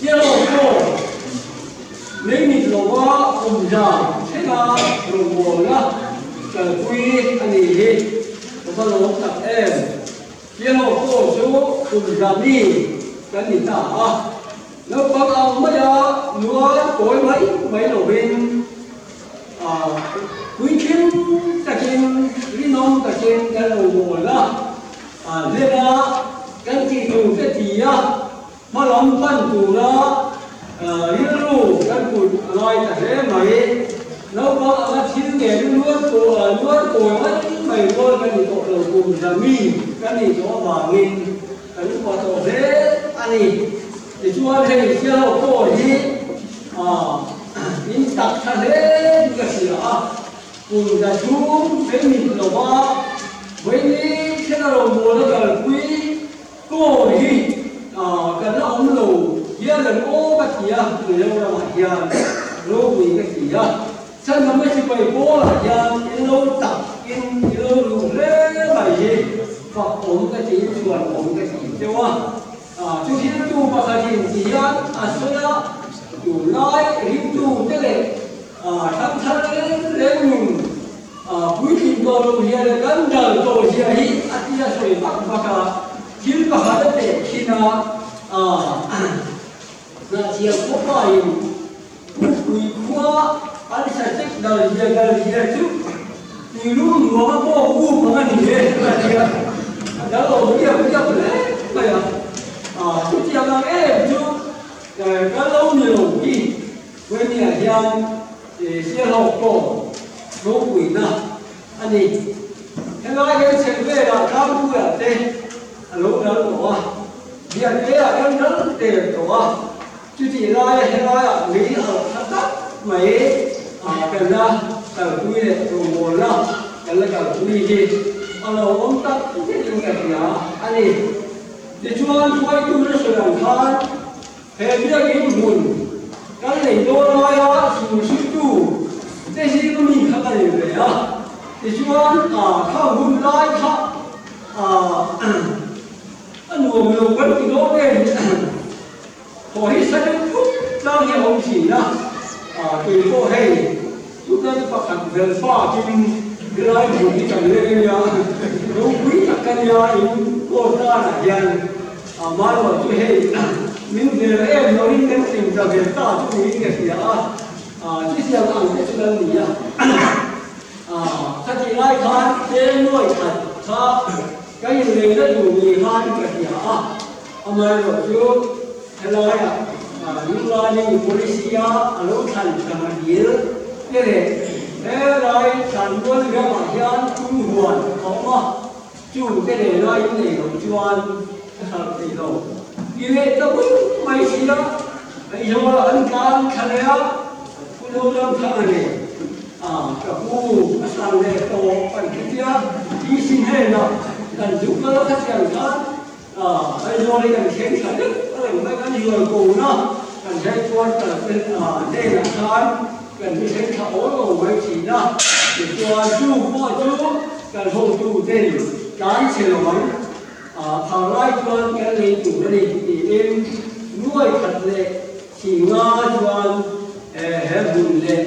Yellow pawh lei mit lova awmza thlenga rawngbawlna kalpui a nih hi ka va lawm tak em. Yellow pawh chu awmza mi kan ni ta a, naupang ang maia nual kawi mai mai lovin puitling takin rinawm takin kan rawngbawlna hlela kan tih tur te ti a. Hmalam pan tura rilru kan put a ngai ta hle mai. Naupang anga thil ngen nual nual kawi mai mai rual kan ni tawh lo kum zami kan nih tawh avangin kan upa tawh hle a ni. Tichuan hei Sialho pawh hi in tak tha hle in ka hria a, kum za chhung fei mit lova vawiin thlenga rawngbawlna kalpui Kaw hi kan la awm lo hian an aw ka ti a, Mizoramah hian ropui ka ti a, Chhandamna sipai pawlah hian in lo tak in i lo luh hle mai hi fak awm ka ti in chhuan awm ka ti deuh a, chu thiltu pakhatin ti hian a sawi a, tunlai ringtu te leh thangthar leng nun Puitling tawh lo zia leh kan dal tawh zia hi a tia sawi vak vak a, thil pakhat a teh thin a, Hnahchhiah khawpain Pukpui khua an sachek dal zia dal zia chu tuilum nuam a pawk up ang a ni e a ti a, a dal awm riap riap hle mai a, chutiang ang em chu kan lo ni lo hi. Wemia hian Sialhawk pawh ropuina a ni. Helai kan chheh velah tlangpuiah te a lo dal tawh a, Biakteah kan dal der tawh a, chutih laia helaiah mei alh tha tak mai kan la kalpui leh rawngbawlna kan la kalpui hi a lo awm tak zetin ka hria a ni. Tichuan hruaitu sawi ang khan He biakinn hmun kan lei dawn laia sulhriltu te hi ka mi kha ka nei ve a, tichuan kha hun lai kha a nuam lo kan ti dawn em thaw hi sa deuh thut tlang hi a awm thin a, kei pawh hei chutlai chu pakhat vel bakin helai hmun hi kan leng ania, ropui tak ka nia in court danah hian. Amaherawh chu hei min vel em loin kan tling ta ve ta chu niin ka hria a, chutiang ang te chu kan ni a. Khatih lai khan tlem nuai khat kha ka inleina tur ni khan ka hria a, amaherawh chu helaiah Nunglaiin policy a a lo thlan thlang a dil te leh helai thlanmual ramah hian tumhuan a awm a. Chu te leh lai in nei lo chuan ka hralh thei lo. Ti leh ta mai mai si a, Aizawl ah an tlan thla leh a, Phulo lam thlang a nei. Ka pu a san leh tawh kan ti tia DC hnenah kan zuk kal a kha chian khan Aizawl hi kan thleng thla deuh reng mai kan zual ko na kan headquarter te hnenah khan kan ti thleng thla awl lo mai thin a, tichuan chu pawh chu kan hotu ten tlai chhe lo ang phar lai chuan kan lei tur a ni tiin nuai khat leh Singa chuan he hmun leh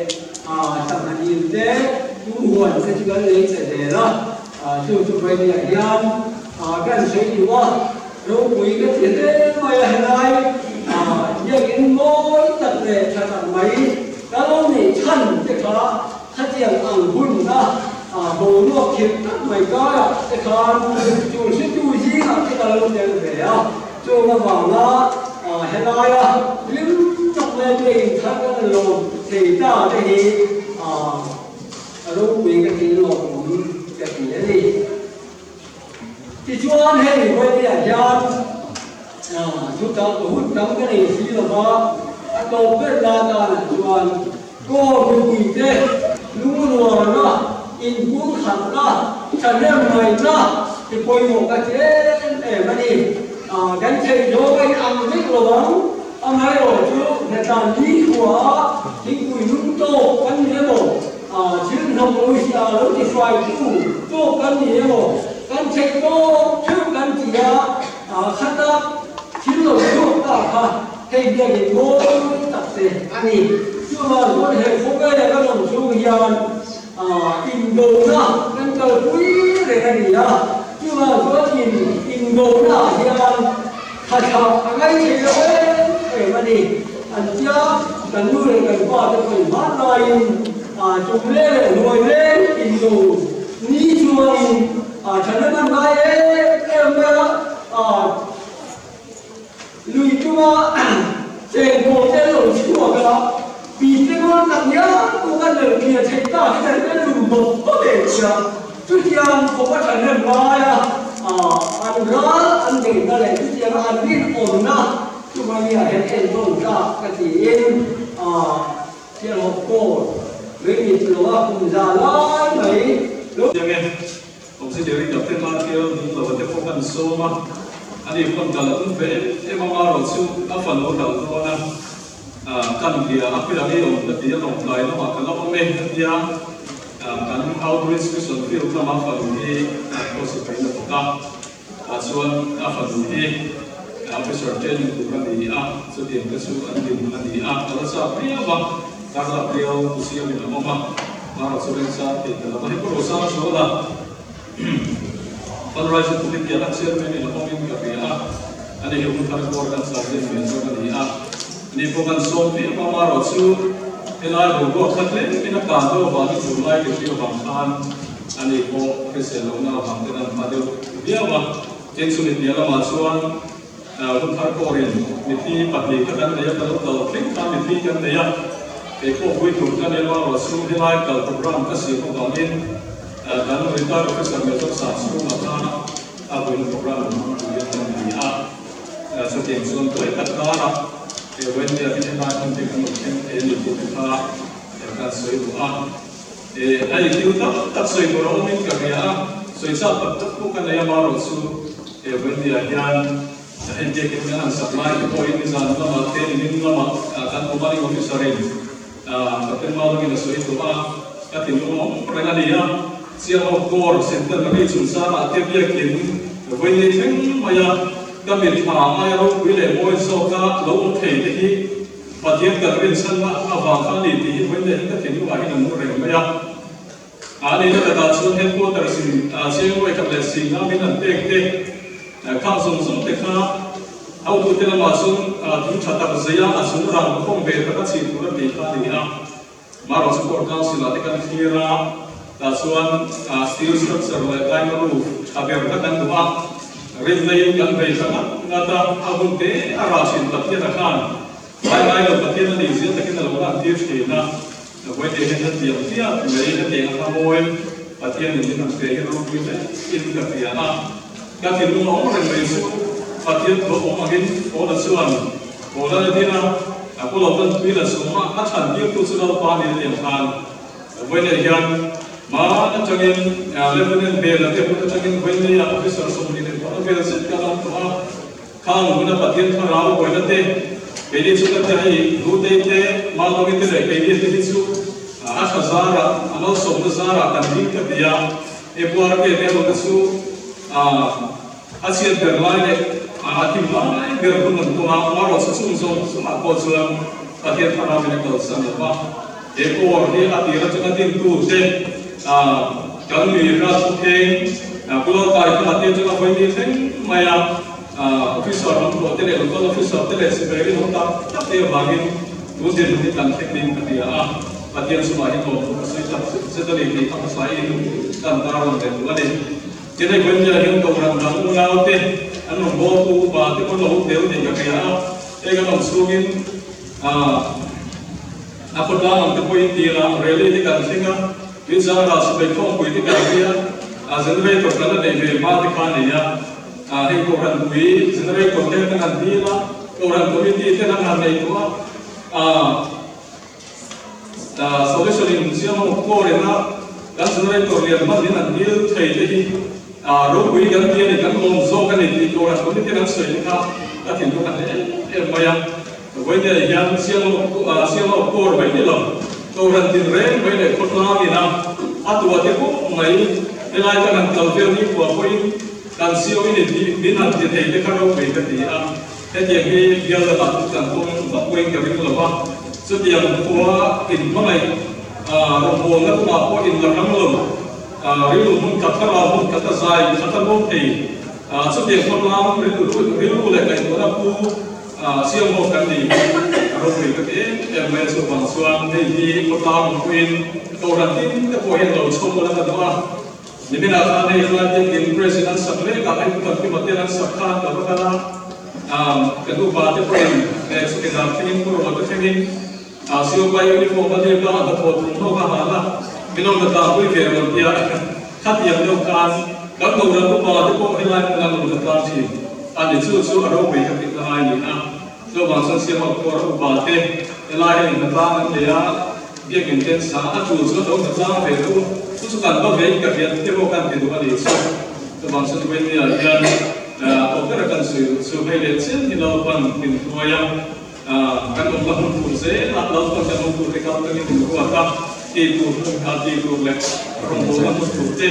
sangha dil te, tu huan te chu kan lei che zel a, chu chu Vainiah hian kan sawi duh a, ropui ka ti hle mai a, helai biakin mawi tak leh tha tak mai ka lo neih chhan te kha khatiang ang hun a boruak khirh tak mai karah te khan chu hritu zingah te ka lo tel ve a. Chung avanga helaia hlim tak leh te inthar kan lawm thei ta te hi a ropui ka ti lawmawm ka ti a ni. Tichuan hei Vawiah hian chutah hun tam ka nei si lova a tawp ber la tanah chuan Kaw mipuite lungrualna, inpumkhatna, thahnemngaihna ti pawimawh ka ti em em a ni. Kan theih zawng a inang vek lo ang, amaherawh chu hnatlan ni khuaah thingpui lum tawk kan ni emaw, thil hnawk lo hria lo ti hruaitu tawk kan ni emaw, kan theih tawk theuh kan ti a, khata thil lo chhuak ta kha Hei biakin mawi tak te a ni. Chuvang chuan he khawvela kan awm chhung hian indona kan kalpui reng a ni a. Chuvang chuan in indona ah hian tha thlak a ngai thei lo em em a ni. An tia kan nu leh kan pa te pawhin hman laiin chung leng leh hnuai leng indo ni chuanin thahnem an ngai em em mai a. Lui chunga cheng pawl te lo chhuak a, pi te ngawn tak ngial pawh kan lo clear theih ta hi kan en lum bawk bawk em sia. Chutiang khawp a thahnem laia an ral an beihna leh chutianga an rinawmna chu mahnia hian entawn tlak ka tiin thianghawp kawl lui mit lo a kum za lai mai lo. Chiang e. Auxiliary Captain Markel Dunglo te pawh kan sawm a, ani pawn kal a tum ve em em a, Maro chu a fanu hlauh dawn a, kan bia a hmel hi awm ka ti a, lawngtlai lamah ka la awm e a tia, kan outreach mission field lama fanu hi pawh sipai la bawk a, tah chuan a fanu hi officer training tur a ni a, chutiang te chu an din a ni a, ka la chak viau a, Karla Bial Museum in a awm a. Mara chu remchang thei ta lo a, hei pawh Rosang chuan a fundraising committee ah chairman in a awmin ka hria a, ani hi hun thar kuar kan sergeant ve zawk a ni a, ani pawh kan sawm viau a, Mara chu helai boruak kha tlemin a kan deuh avangin tunlai ka hria avang khan ani pawh hrisel lohna avang ten an hma deuh viau a, tin chumi piah lamah chuan Hun thar pawhin mithi pahnih kha kan nei a, ka lo kal thleng khan mithi kan nei a, kei pawh vui tur ka nia rual chhung helai kal program ka siam avangin kan retired officer Major Sangchhunga kha a vuina program an hmang turin kan ni a, chutiang chuan tuai tak karah he Wendy-a hi helai hmun te kan lo thleng thei a ni tih te kha kan sawi duh a. A thil tam tak sawi tur a awmin ka hria a, sawi chak tak tak pawh ka nei a, marawh chu he Wendy-ah hian entekin kan han sak lai te pawhin nizan lamah te nimin lamah kan commanding officer-in Captain Maulangin a sawi tawh a, ka thinlung a awm reng a ni a, Chiangho Corps Centenary chungchangah te biakin Wendy thleng mai a, ka mitthla aia ropui leh mawi zawka lo awm thei te hi Pathian kan rinchhanna avang kha a ni tih hi vawiin leh hi ka thinlungah hian a nung reng mai a. A nihna takah chuan headquarters in Chiangmai khat leh Singam in an pek te khang zawng zawng te kha hotute lamah chuan thing tha tak zeia a chung rang khawm ve taka chhi tur a tih kha a ni a. Marawh chu Court Council ah te kan thlir a, tah chuan steel structure leh lime roof tha ber kha kan duh a, rin laiin kan vei ta ngat ngat a, a hun te a rah thin Pathian a khan ngai ngai lo Pathian a nih zia takin a lo lan tir thin a, Vawiin hian hetiang chiah mai hetiang a hla mawi Pathian in min han pe hi ropui hle in ka hria a, ka thinlung a awm reng mai chu Pathian thu a awm angin Paula chuan Paula a din a, A pu lo tan tui la chhung a, a chhan tirtu chu Lalpa ni a tiang khan. Vawiin hian hma atangin Lieutenant Bela te hun atangin vawiin ah Officer 25 vel zet kan awm tawh a. Khang huna Pathian thlarau buaina te, keini chu ka tia hei Hlutei te, Malawmi te leh keini te hi chu a tha zarah, a malsawmna zarah kan ding ka ti a. Epuarke te erawh te chu a chhiat ber lai leh a thim lai ber hun an tum a, amaherawh chu chung zawng chungah pawh chuan Pathian thlarau in a kalsan lo va. He kawr hi a tir atanga dintu te kan mi Rajkheng Pulalkai kha a tir atanga vawi ni thleng mai a, officer awm tawh te leh local officer te leh sipai rinawm tak tak te avangin tun dinhmun hi kan thleng ding ka ti a, Pathian chungah hi lawmthu ka sawi tak zet zet a ni tih kha hmasain kan tarlang leh duh a ni. Tin hei Vawinia hian Kohhran dang unau te an rawn bawltu upa te pawn lo tel tih ka hria a, hei kan awm chhungin A khawtlang ang te pawhin ti ila, rally te kan thleng a, Tuizara sipai khawmpui te kan nia, a generator kan la neih ve hma te kha a nei a, hei Kohhran pui generator te kan han dil a, Kohhran committee ten an han nei tawh a, solution in siam a mawk reng a, kan generator lian hman in an dil thei te hi ropui kan ti a ni, kan lawm zawk a ni tih Kohhran committee an sawi te kha ka thinlung a hle em em mai a. Vawinia hian Siamawk kawr mai ni lo, Kohhran tin reng mai leh khawtlang ina a tua te pawh mai helai kan han kal vel ni khua pawhin kan sio i ni tih min han ti thei te kha ropui ka ti a. Hetiang hi bial dangah chu kan tawng vak pawhin ka ring lo va, chutiang khua inhmangaih rawngbawlna kawngah pawh inla ram lo, rilru hmun khat thlarau hmun khat a zai khat a luang thei, chutiang khawtlang rilru leh ngaihtuahna pu Siam ho kan nih hi a ropui ka ti em em mai a, chuvang chuan hei hi khawtlang ang pawhin Kohhran tin te pawh hian lo chhawm ula ka duh a. Niminah khan hei hlai biakin President an sak mek a, hei Pu Kimate an sak khan ka va kal a, kan upa te pawhin chhukeh dan thlengin Pu Rawma te thlengin Siopai uniform a hlip a, a hnathawh thawmhnaw kha han a, min rawn la tlangpui ve rawn tia khatiang deuh khan kan Kohhran upa te pawh helai hmun an rawn la tlang thin. A ni chu chu a ropui ka tih na ngai ni a, chuvang chuan Siama khuar upa te helai hian hnatlang an nei a, biakin ten sa a tul chu a lo hnatlang ve duh, chu chu kan va vei ka riat te pawh kan ti duh a ni chu. Chuvang chuan Wendy-ah hian tawp bera kan sawi duh chu hei leh chian hi Lalpan min hruai a, Kan awmna hmun tur zelah Lalpan kan awm tur te kal tangin min ruat a, ti tur hmun kha ti tur leh rawngbawlna hmun tur te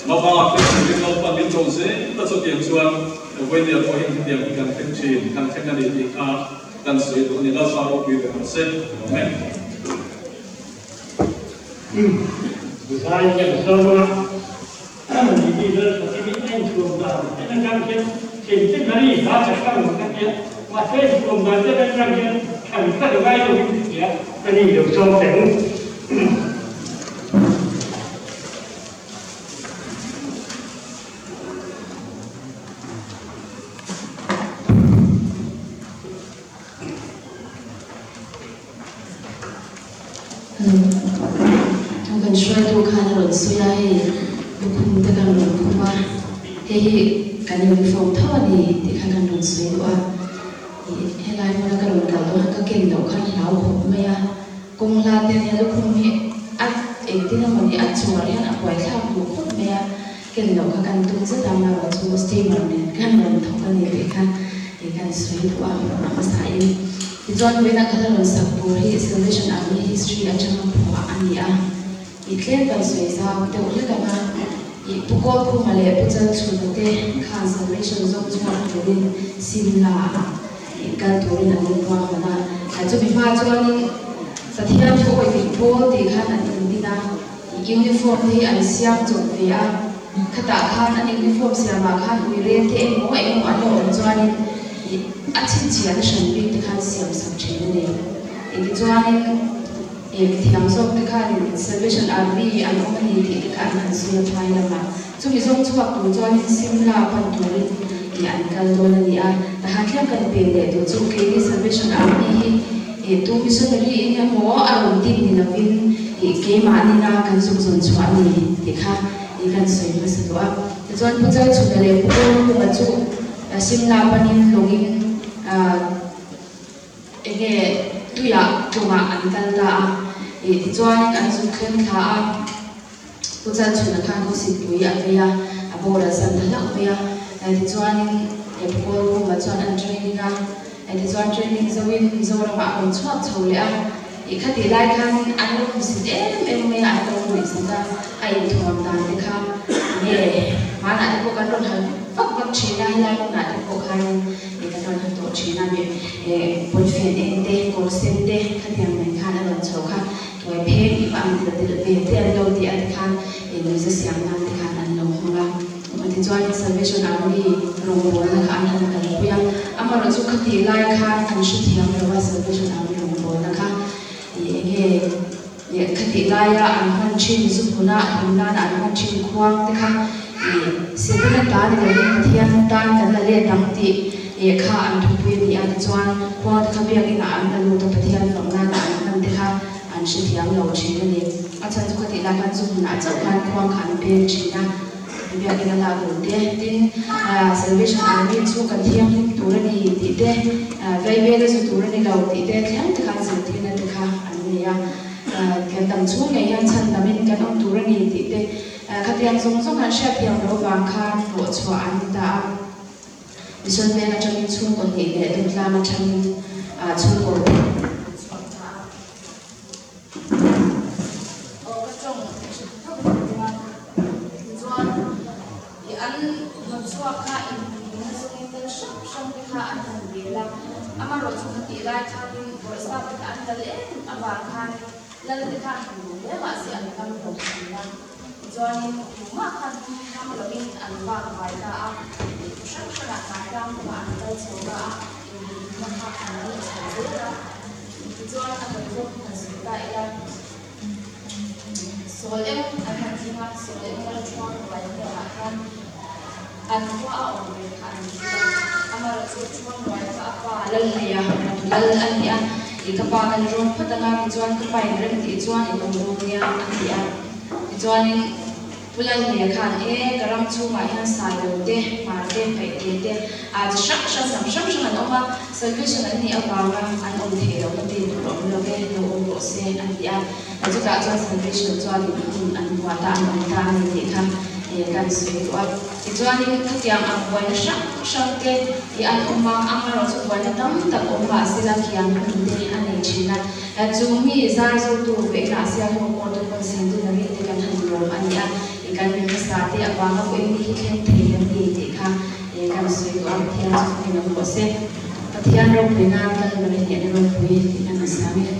hmabak te turin Lalpan min ko zel a, chutiang chuan Vawinia pawh hian hetiang hi kan thleng thin, kan thleng a ni tih kha kan sawi duh a ni. Lalpa ropui ber ang se. Amen. Zai kan sawm a, Miti lal Fatimit a inchhuam dan en atang hian Chente Marie hla ka hrang ang ka tia, mahse inchhuam dan te atang hian thlan tlat a ngai lovin ka tia, ka ni lo sawm teh u. Kan hruaitu khan a rawn sawi a, hei lukhum te kan rawn khum a, hei hi kan uniform tho a ni tih kha kan rawn sawi duh a, ih helai hmuna ka rawn kal dawn khan ka ken loh khan hlau khawp mai a, kawng hla te ania lukhum hi a engtin emaw ni a chuar hian a buaithlak duh khawp mai a, ken loh kha kan tum zet a, amaherawh chu steamer nen khan rawn thawk a ni tih kha ih kan sawi duh a, a hmasain. Tichuan vawiina ka la rawn sak tur hi Salvation Army history atanga phuah a ni a, ih tlem kan sawi zau deuh hlek ang a, ih Pu Kawlkhuma leh Pu Chalchhuna te khan Salvation zawng chhuak turin Simla ah ih kal turin an inruah hman a, chumi hma chuanin Pathian thu awih dik pawl tih khan an indin a, ih uniform te hi an siam chawp ve a, khatah khan an uniform siamah khan uire te emaw engemaw an lo awm chuanin ih a chhinchhiahna hran bik te khan siam sak thin a ni. Ih tichuanin ih mithiam zawk te khan Salvation Army an awm a ni tih te kha an han sawi a phai lamah. Chumi zawng chhuak tur chuanin Simla pan turin ih an kal dawn a ni a. Tahan tlem kan pen leh duh chu keini Salvation Army hi ih tu missionary in emaw a rawn din ni lovin ih keimahni na kan zuk zawn chhuah a ni tih kha ih kan sawi hmasa duh a. Tichuan Pu Chalchhuna leh Pu Kawlkhuma chu Simla panin lawngin enge tuiah tlawngah an kal ta a. Ih tichuanin an zuk thleng thla a, Pu Chalchhuna khan khawsitpui a vei a, a boral san ta hlauh mai a. Tichuanin Pu Kawlkhuma chuan an training a, tichuan training zoin Mizoramah a rawn chhuak chho leh a. Ih khatih lai khanin an lo hmusit em em mai a, an lo nuihzat a, a inthuam dan te kha nge hmanah te pawh kan rawn hal vak vak thin a, helai hmunah te pawh khanin ih kan rawn hal tawh thin a, mi pawnfen eng te, kawr sen te khatiang nen khan a rawn chho kha tuai pheng i va ang tel tel ve te an lo ti a tikhan ih nuihza siam nan te khan an lo hmang a. Tichuan Salvation Army rawngbawlna kha an han kalpui a, amaherawhchu khatih lai khan an hrethiam lo a Salvation Army rawngbawlna kha ih enge leh khatih laia an hman thin zu hmuna hlim nana an hman thin khuang te kha ih Setana ta ni lovin Pathian tan kan la let ang tih ih kha an thupui a ni a, tichuan khuang te kha biakinah an la lut a Pathian fak nana an hman te kha an hrethiam lo thin a ni. A chhan chu khatih lai khan zu hmunah chauh khan khuang kha an peng thin a. Biakinn a lak lut te, tin Salvation Army chu kan thianghlim tur a ni tih te, Vaibel a zu tur a ni lo tih te thleng te khan zirtirna te kha an nei a. Kan dam chhung ngei hian chhan damin kan awm tur a ni tih te khatiang zawng zawng an hriatthiam loh vang khan hlawhchhuah an ni ta a. Mission veng atangin chhungkaw hnih leh Dungtlang atangin chhungkaw an chhuak ta a. Aw ka tawng tho tho a, tichuan i an hnawt chhuak kha inhmun zawngin tel hrang hrang te kha an han dil a, amaherawh chu khatih lai khanin bawrhsap te kha an dal em avang khanin lal te khan han duh hle mahse an kam lo thin a, tichuanin tumah khan hum ham lovin an vak vai ta a, tih hrang hrangah hnatlang kawngah an kal chho ta a, inhmun kha an lut chho zel a. Tichuan a kan zawk han sawi ta ila, Sawl eng an han tling a, sawl eng lal thuang ruai hnenah khan an khua a awm ve kha an hrilh a, amaherawhchu thuang ruai kha a pa lal nei a, lal a ni a, i ka pa kan rawn phawt anga tichuan ka pa in rem tih chuan i lo rawn nia a ti a, tichuanin. Pu Lalhmel khan e, ka ram chhungah hian sai lo te, hmar te, paih te te, aa chi hrang hrang hnam hrang hrang an awm a, salvation an nih avanga an awm thei lo na ti tur a awm lo ve, lo awm rawh se an ti a, chutah chuan salvation chuanin hun an buat a, an awm ta a ni tih kha e kan sawi duh a. Tichuanin khatiang ang buaina hrang hrang te i an awm a, amaherawhchu buaina tam tak awm mahsela khian hun te a nei thin a. Chu mi zar zotu veihna sialho pawh chu pawn centenary te kan han lawm a ni a, i kan mi hmasa te avanga pawhin mi hi thleng thei an ni tih kha kan sawi duh a, Pathian chu fakin awm rawh se. Pathian ropui nan Kalvari hnehna ropui tih kan han siam e.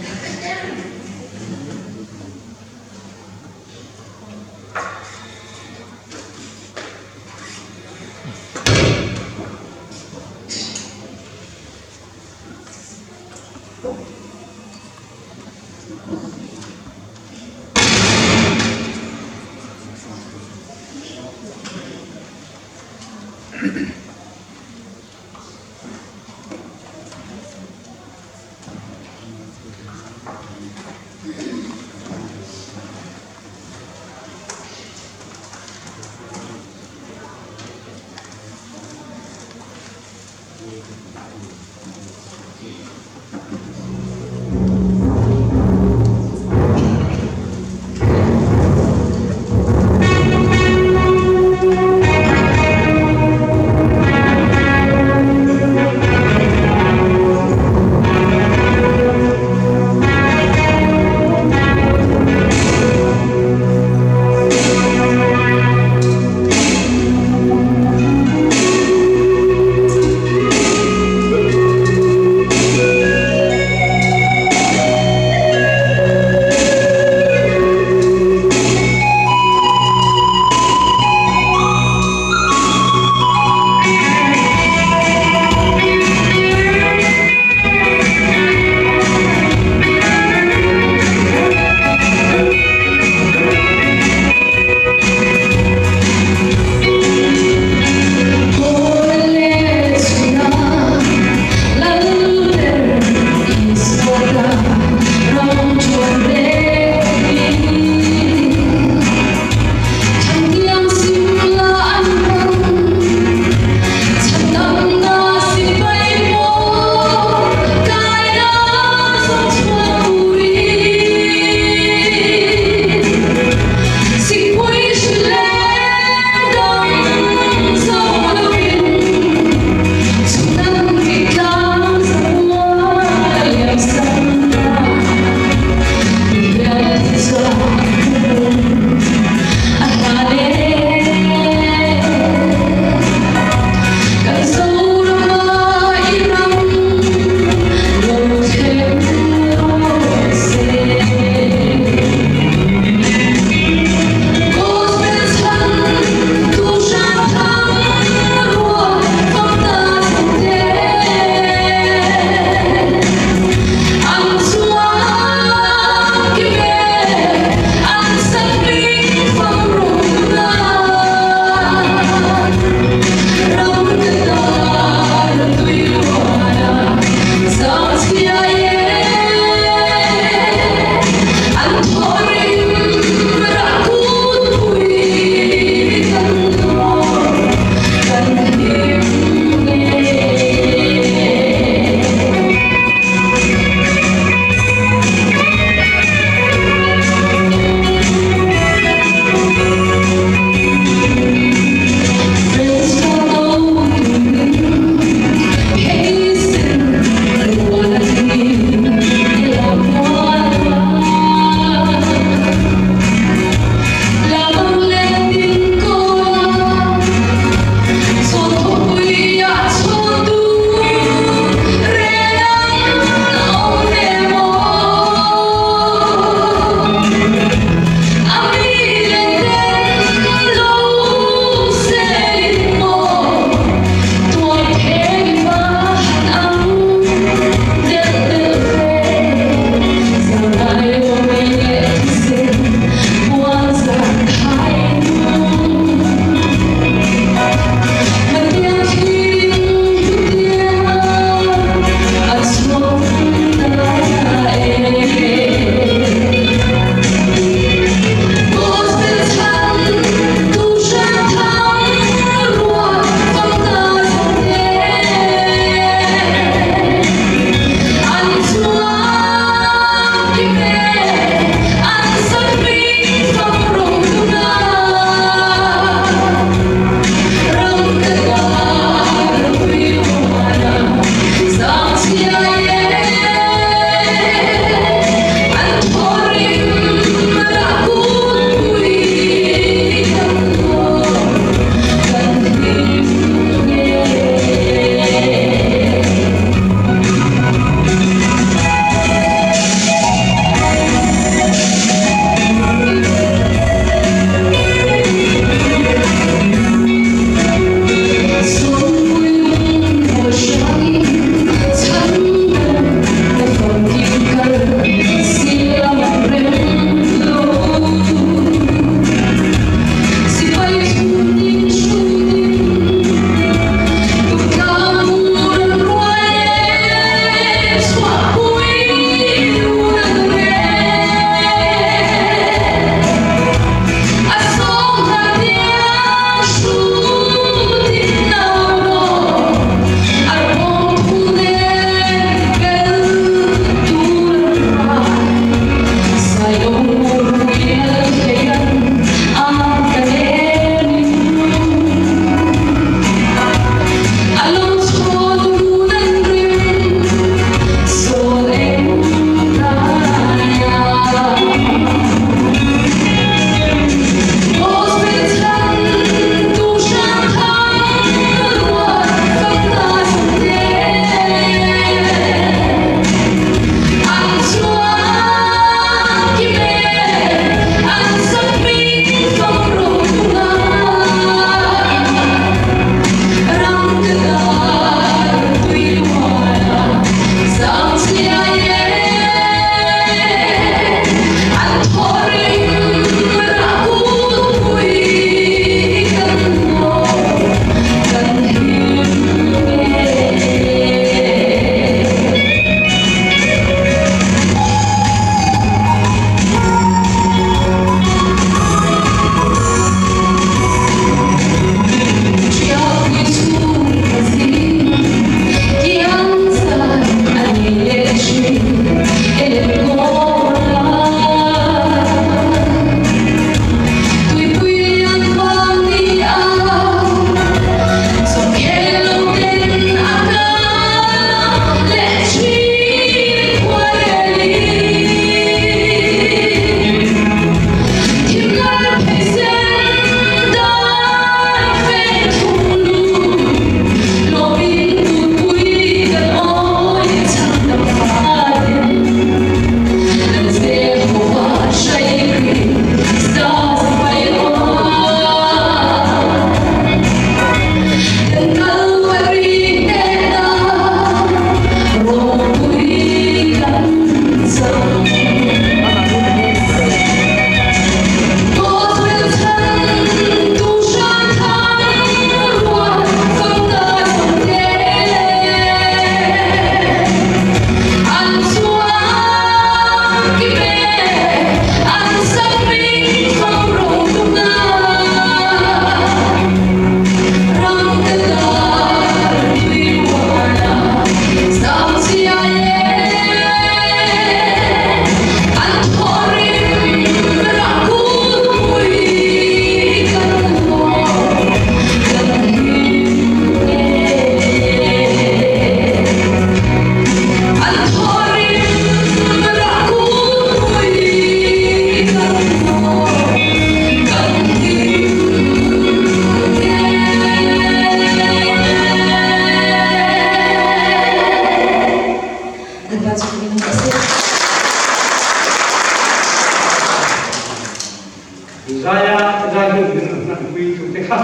Zaia zai hun min rawn hmanpui tute kha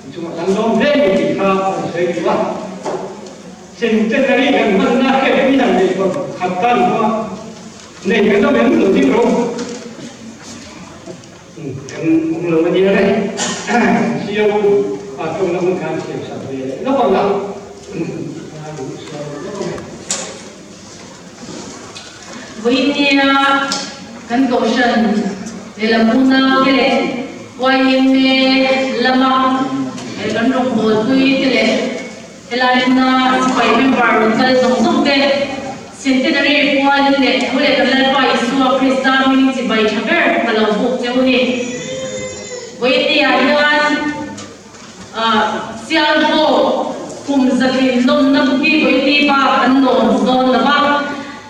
i chungah kan lawm hle ni tih kha a rawn sawi duh a. Centenary kan hmanna hriatpui dan leh khat tan hma nei kan awm em lo ding rawh. Kan awm lo a nia le. Sio a tawngna hun khan siam sak ve leh lawk ang a. Vawinia kan kohhran lehlam unau te leh YMA lama kan rawngbawlpui te leh Helai hmuna sipai member rawn kal zawng zawng te, Centenary pualin leh tho leh kan Lalpa Isua Krista hming chibai tha ber ka lo buk cheu ni. Vawinia hian Sialhawk kum zatlin lawmna hi vawini bak an lawm dawn lo va,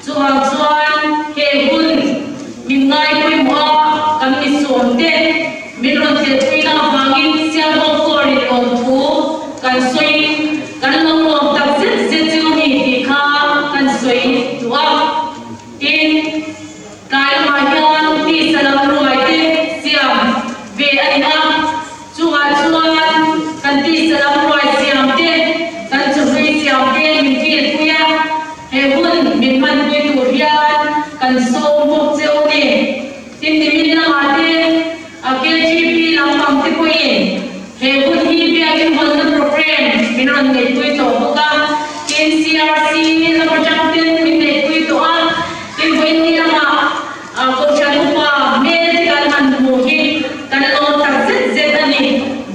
chuvang chuan he hun min ngai pawimawh a kan misuam te min rawn telpuina avangin Sialhawk Corps-in lawmthu kan sawiin kan lo lawm tak zet zet chu a ni tih kha kan sawi duh a. Tin, tlai lamah hian tisa lam ruai te siam ve a ni a, chungah chuan kan tisa lam ruai siam te, kan chawhlui siam te min kilpui a, he hun min hmanpui tur hian kan sawm bawk che u ni. Tin, nimin lamah te a KGP lampang te pawhin he hun hi biakin hawnna programme min rawn neihpui tawh bawk a, tin CRC lam atang ten min neihpui tawh a, tin vawiin lamah Kohhran upa hmel te kan han hmu hi kan lawm tak zet zet a ni.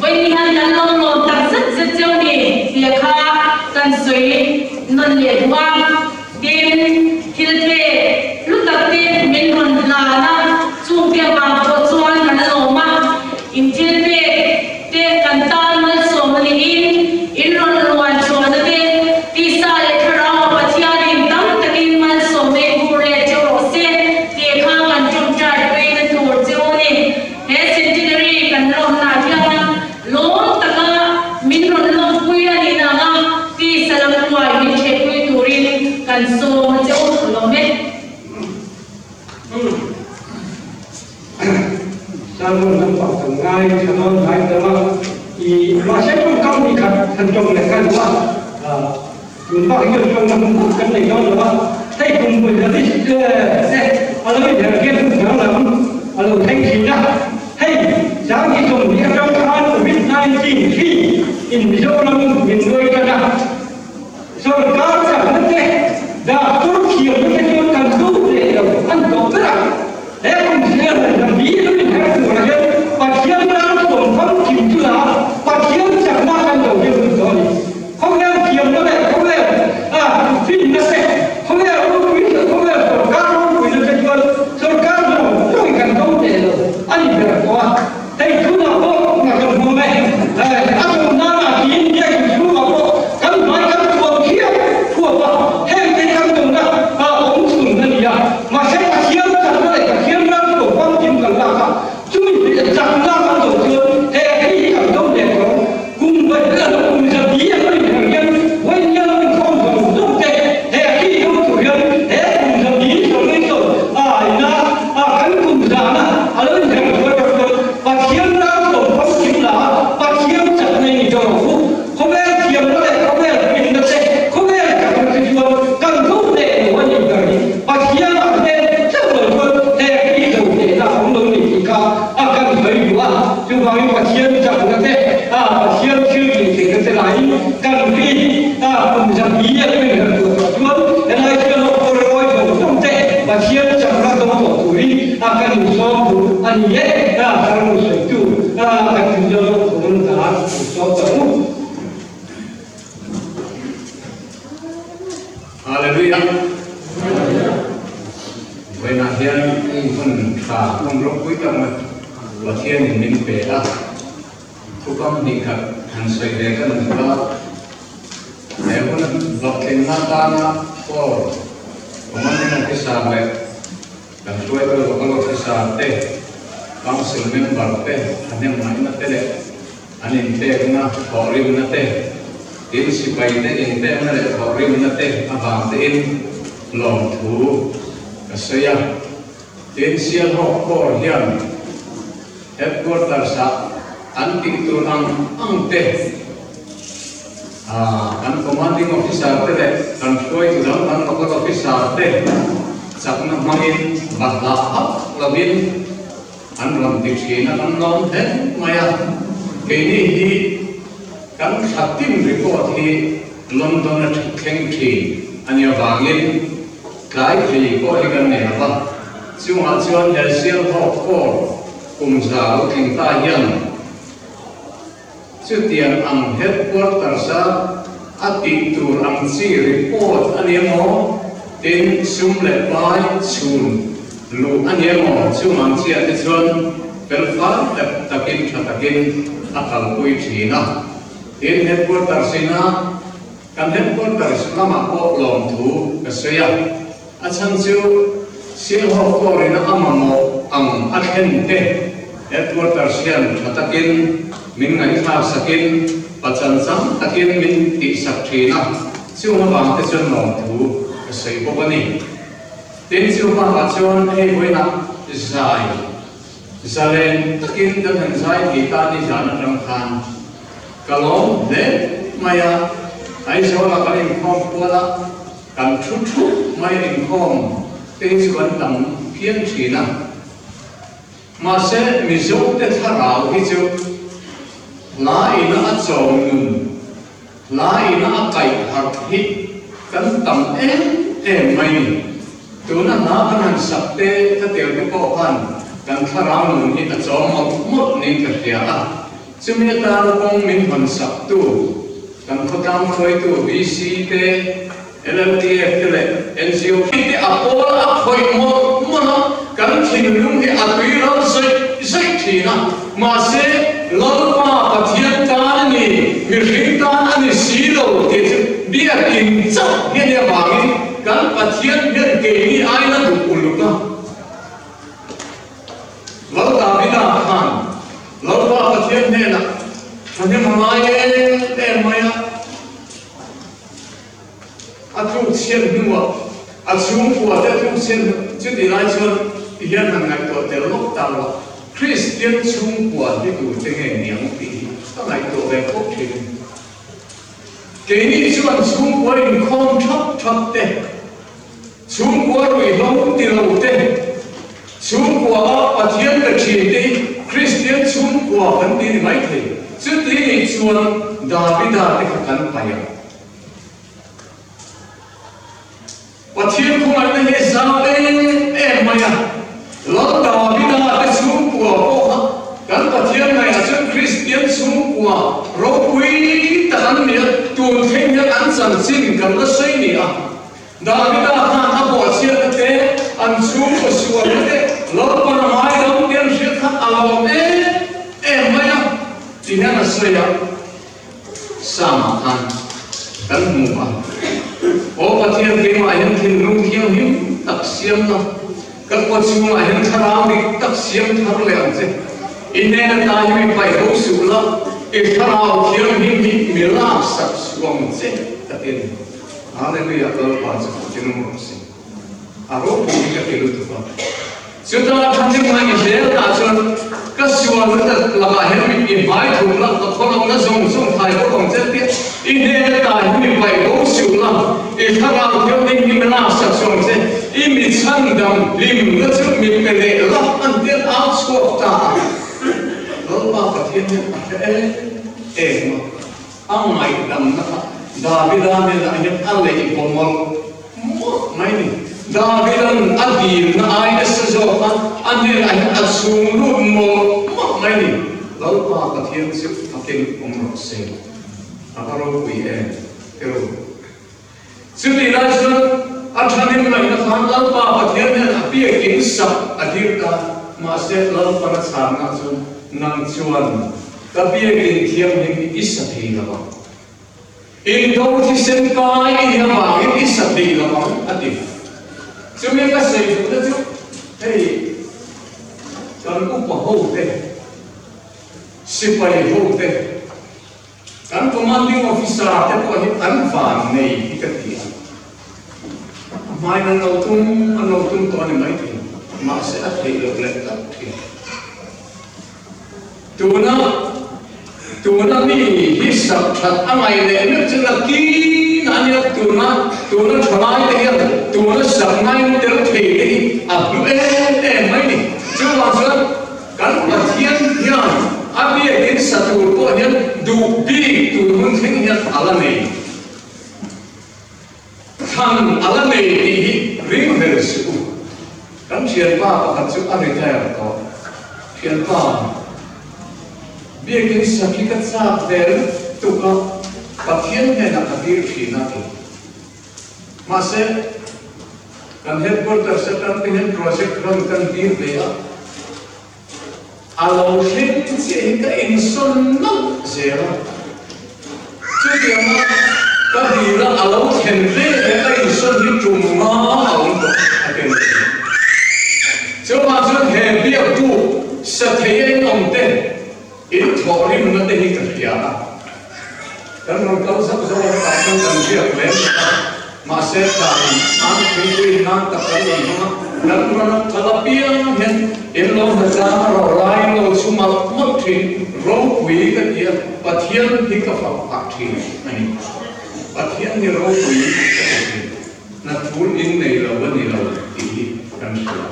Vawiin hian kan lo lawm tak zet zet cheu ni tih kha kan sawi nawn leh duh a. Tin, thil pek hlu tak te min rawn hlan a, chungte avang pawh chuan kan lawm a, in thil pek te kan tan malsawm a niin in rawn luan chhuahna te tisa leh thlarau a Pathianin tam takin malsawmna in hur let cheu rawh se tih kha kan ṭawngṭai puina tur cheu a ni. He centenary kan lawmnaah hian Lawm taka min rawn lawmpui a nih nang a, tisa lam hnuai min thehpui turin kan sawm a che u lawm e. Sermon lampang kan ngai tha dawn ngai deuh a, i mahse tawngkam ni khat han tawng leh ka duh a, tun bak hian tawngna hun kut kan nei dawn lo a, hei kum hmui la list te a lo inher khian hun dang lam a lo thleng thin a. Hei, zang hi sawmhnih atang khan Covid 19 hri in Mizoram min nuai tan a, sorkar chakna te, doctor thiamna te chuan kan duh leh lo an tawh ber a. He kum zel han lam hi lo inher tur ah hian Pathian ram sawm famkim chula Pathian chakna kan lo hian hun tawh a ni. Khawvel thiamna leh khawvel finna te, khawvel ropui leh khawvel sorkar ropuina te chuan sorkar zawng zawngin kan do teh lo a ni ber tawh a. Hei tunah pawh nga kan hmu mai, a dawm nana tiin biakinn chhungah pawh kan hmai kan thuam khiap khuap a, heng te kan dawmna awm chhun a ni a. Mahse Pathian chakna leh Pathian ram thuam famkim kan lak a, Chumi chakna kan do chuan he hei hi kan do leh tawh. Kum pahnih a lo kum zabi a lo inher hian Vawinia lo inkhawm zawng zawng te he hei do tur hian he kum zabi sawi sawi a ina a kan kum zahna a lo inher thuai rawh chuan Pathian ram sawm famkim la a Pathian chakna in i do ang u. Khawvel thiamna leh khawvel hlimna te khawvel chakna te chuan kan do leh lo a nih ber hi Pathian ah hmel chauh lo chuan he hei do lehna a awm lo ni tih kha a kan sawi duh a. Chuvangin Pathian chakna te a Pathian thil tih theihna te lahin kan ri a kum zabi a lo inher duh tawh chuan helai hian aw rawi zawng zawng te Pathian chakna dawng tawh turin a kan insawm duh a ni e. A thar sawitu a kan thinlung lawk thawm dan insawm ta u. Hallelujah. Vawiinah hian hun tha hun ropui tak mai Pathianin min pe a, thukam hnih khat han sawi ve ka duh a. He hun hlawhtlinna atana Paul Commanding Officer leh Kan hruaitu local officer te, council member te thahnemngaihna te leh an inpekna thawhrimna te, tin sipai te inpekna leh thawhrimna te avang tein lawmthu ka sawi a. Tin, Sialhawk Corps hian. Headquarters ah an tih tur ang ang te kan Commanding Officer te leh kan hruaitu dang kan Local Officer te chakna hmangin bahlah hauh lovin an rawn ti thin a, kan lawm hle mai a. Keini hi kan thla tin report hi London a thleng thin a nih avangin tlai thei pawh hi kan nei lova, chungah chuan he Sialhawk Corps kum za lo tling ta hian chutiang ang headquarters a a tih tur ang chi report a ni emaw tin sum leh pai chhun luh a ni emaw chung ang chiah te chuan fel fai tak takin tha takin a kalpui thin a. Tin headquarters ina kan headquarters lamah pawh lawmthu ka sawi a, a chhan chu Sialhawk Corps-in a mamawh ang a thlen te headquarters hian tha takin min ngaihthlak sakin pachan chang takin min tihsak thin a, chung avang te chuan lawmthu ka sawi bawk a ni. Tin chu bakah chuan hei vawiinah zai Zalen takin kan han zai thei ta ni zan atang khan ka lawm hle mai a, Aizawla kan inkhawm kual a, kan thu thup mai inkhawm te hi chu kan tam phian thin a. Mahse Mizo te thlarau hi chu hla ina a chawm nun, hla ina a kaih harh hi kan tam em em mai ni. Tuna hna kan han sak te ka tel te pawh khan kan thlarau nun hi a chawm mawlh mawlh niin ka hria a. Chumi atana kawng min hawn sak tu kan khawtlang hruaitu VC te, LLTF te leh NGO te a pawl a khawih mawlh mawlh a, kan thinlung hi a tui ral zawih zawih thin a. Mahse, Lalpa Pathian tan a ni, mihring tan a ni si lo tih chu biakin chauh hi a nih avangin kan Pathian hian keini aina duh uluk a. Lal Davida khan Lalpa Pathian hnenah thahnem a ngai em em mai a, a tluk chhiat hnuah a chhungkua te a tluk chhiat hnu chuti lai chuan ti hian han ngaihtuah tel lawk ta lo a, Kristian chhungkua hi tute nge niang tih hi ka ngaihtuah ve khawp thin a ni. Keini chuan chhungkua inkhawm thap thap te, chhungkua ruihhlo ti lo te, chhungkua a Pathian pe thin te hi Kristian chhungkua kan ti ni maithei. Chuti nih chuan Davida te kha kan paih ang. Pathian khawngaihna hi a zau em em mai a, Lal Davida te chhungkua pawh kha kan Pathian ngaihah chuan Kristian chhungkua ropui tak an ni a, tun thleng hian an chanchin kan la sawi ni a. Davida khan a bawhchhiatna te, an chhungkaw sualna te Lalpan a ngaidam te an hriat kha a lawm em em mai a ti hian a sawi a. Psalm-ah khan kan hmu a, Aw Pathian, keimah hian thinlung thianghlim tak siam la, ka khaw chhungah hian thlarau dik tak siam thar leh ang che. I hnen ata hi mi paih ho suh la, i thlarau thianghlim hi mi laksak suh ang che, ka ti a ni. Hallelujah, Lalpa chu ka ti rawh se. A ropui hi ka ti lutuk a. Chutah thahnem ngai i zel tah chuan ka sual na lakah hian mi i hmai thum la, ka khawlawmna zawng zawng thai bawk ang che tia i hnen ata hi mi paih bo suh la, i thlarau thianghlim hi mi laksak suh ang che, i mi chhandam hlimna chu mi pe leh la an tian au chhuak ta a. Lalpa Pathian hian a hre em em a. A ngaihdamna kha Davida hnenah hian a lei baw mawlh mawlh mai ni. Davida'n a dilna ai nasa zawk khan a hnenah hian a chhung lut mawlh mawlh mai ni. Lalpa Pathian chu fakin awm rawh se. A va ropui em? Tiro. Chutih lai chuan a thanin ngaihna khan Lalpa Pathian hian a biakin sak a dir ta, mahse Lalpan a chhanna chu nang chuan ka biakin thianghlim hi i sa thei lo ang. Indo thisen kai i nih avangin i sa thei lo ang a ti. Chumi ka sawi duhna chu hei kan upa hote, sipai hote, Kan commanding officer te pawh hi an van nei hi ka ti a, a hmain an lo tum an lo tum tawh a ni maithei, mahse a theih loh leh tlat thin. Tuna tuna mi hi sak that a ngaih leh meuh chu nakin a nia tuna tuna thalai te hian tuna sak ngain tel thei te hi a hlu em em mai ni. Chuvang chuan kan Pathian hian a biakin sa tur pawh hian duh bik tur hun thleng hian a la nei. Thlan a la nei tih hi ring vel suh u. Kan thianpa pakhat chu a retire tawh. Thianpa, Biakin sakhi ka chak ve lutuk a, Pathian hnenah ka dir thin a ti. Mahse, kan headquarters atang te hian project rawn kan dir ve a, A lo thleng chiah hi ka insawn nawlh zel a, chutianga ka dila a lo thlen ve leh ka insawn hi tum nga a awm tawh a ti mai. Chuvang chuan he biaktu sathei a inawm te in thawhrimna te hi ka hria a, kan rawn kal zauh zauh a, tah chuan kan biak lem lo a. Mahse tlan an thingpui nan tak kan rawn hmang a, kan rawn a kal apiang hian in lo hna tlang a rawh laiin lo chhu malh malh thin, ropui ka ti a, Pathian hi ka fak phah thin a ni. Pathian hi ropui ka ti thin, hna thul in nei lo a ni lo tih hi kan hria.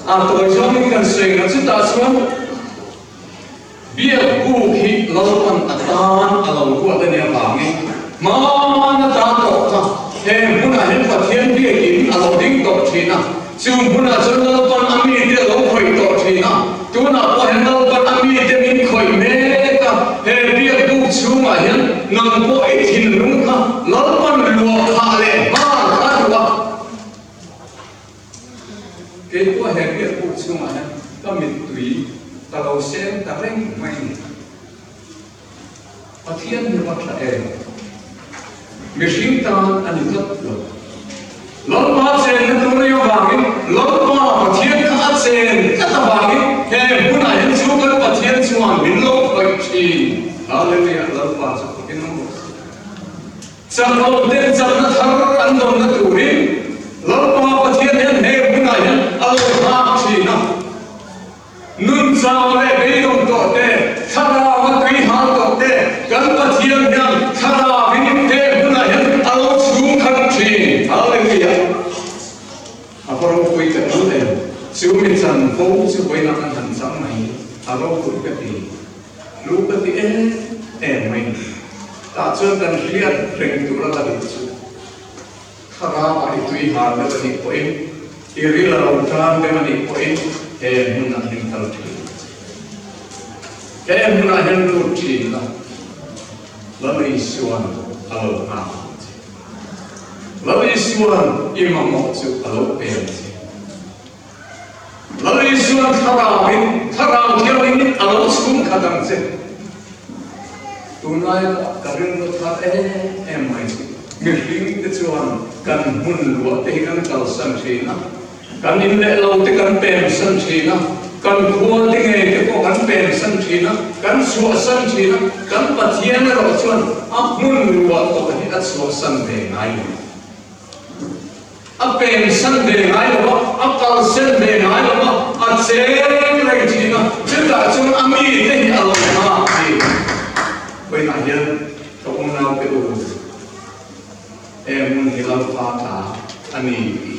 A tawi zawngin kan sawi ngah chutah chuan Biak buk hi Lalpan a tan a lo huat a nih avangin hmana ta tawh kha he hmunah hian Pathian biakin a lo ding tawh thin a, chu hmunah chuan Lalpan a mite a lo khawih tawh thin a, tunah pawh hian Lalpan a mite min khawih mek a, he biak buk chhungah hian nang pawh i thinlung kha Lalpan luah khah leh hman kha a duh a. Kei pawh he biak buk chungah hian ka mittui ka lo seng ta reng mai ni. Pathian hi va tha em? Mihring tan a ni tlat lo. Lalpa chenna tur i avangin, Lalpa Pathian kha a chen tlat avangin he hmunah hian chu kan Pathian chuan min lo khawih thin. Hallelujah! Lalpa chu fakin awm rawh se. Chaklo ten chakna thar an dawnna turin Lalpa Pathian hian he hunah hian a lo nghak thin a. Nun chau leh beidawng tawh te, thlarau a tui hal tawh te, kan Pathian hian thlarauin he hunah hian a lo chhung khat thin. Hallelujah! A va ropui ka ti em! Chu mi chanvo chu vawiinah kan han chang mai, a ropui ka ti. Lu ka ti em em mai. Tah chuan kan hriat reng tur a la nih chu. Thlarau ah i tui har deuh a nih pawhin, i ril a lo tan deuh a nih pawhin he hmunah hian kal thin ang che. He hmunah hian lut thin la, Lal Isuan a lo nghak ang che. Lal Isuan i mamawh chu a lo pe ang che. Lal Isuan thlarauin, thlarau thiangin a lo chhung khat ang che. Tunlai pawh ka rilru thar em em mai chu mihring te chuan kan hmun luah te hi kan kalsan thin a, kan in leh lo te kan pemsan thin a, kan khua te ngei te pawh kan pemsan thin a, kan chhuahsan thin a, kan Pathian erawh chuan a hmun luah tawh hi a chhuahsan ve ngai lo. A pensan ve ngai lo a, a kalsen ve ngai lo a, a cheng reng thin a, chutah chuan a mite hi a lo nghak thin. Vawiinah hian ka unau te u, he hmun hi Lalpa ta a ni tih.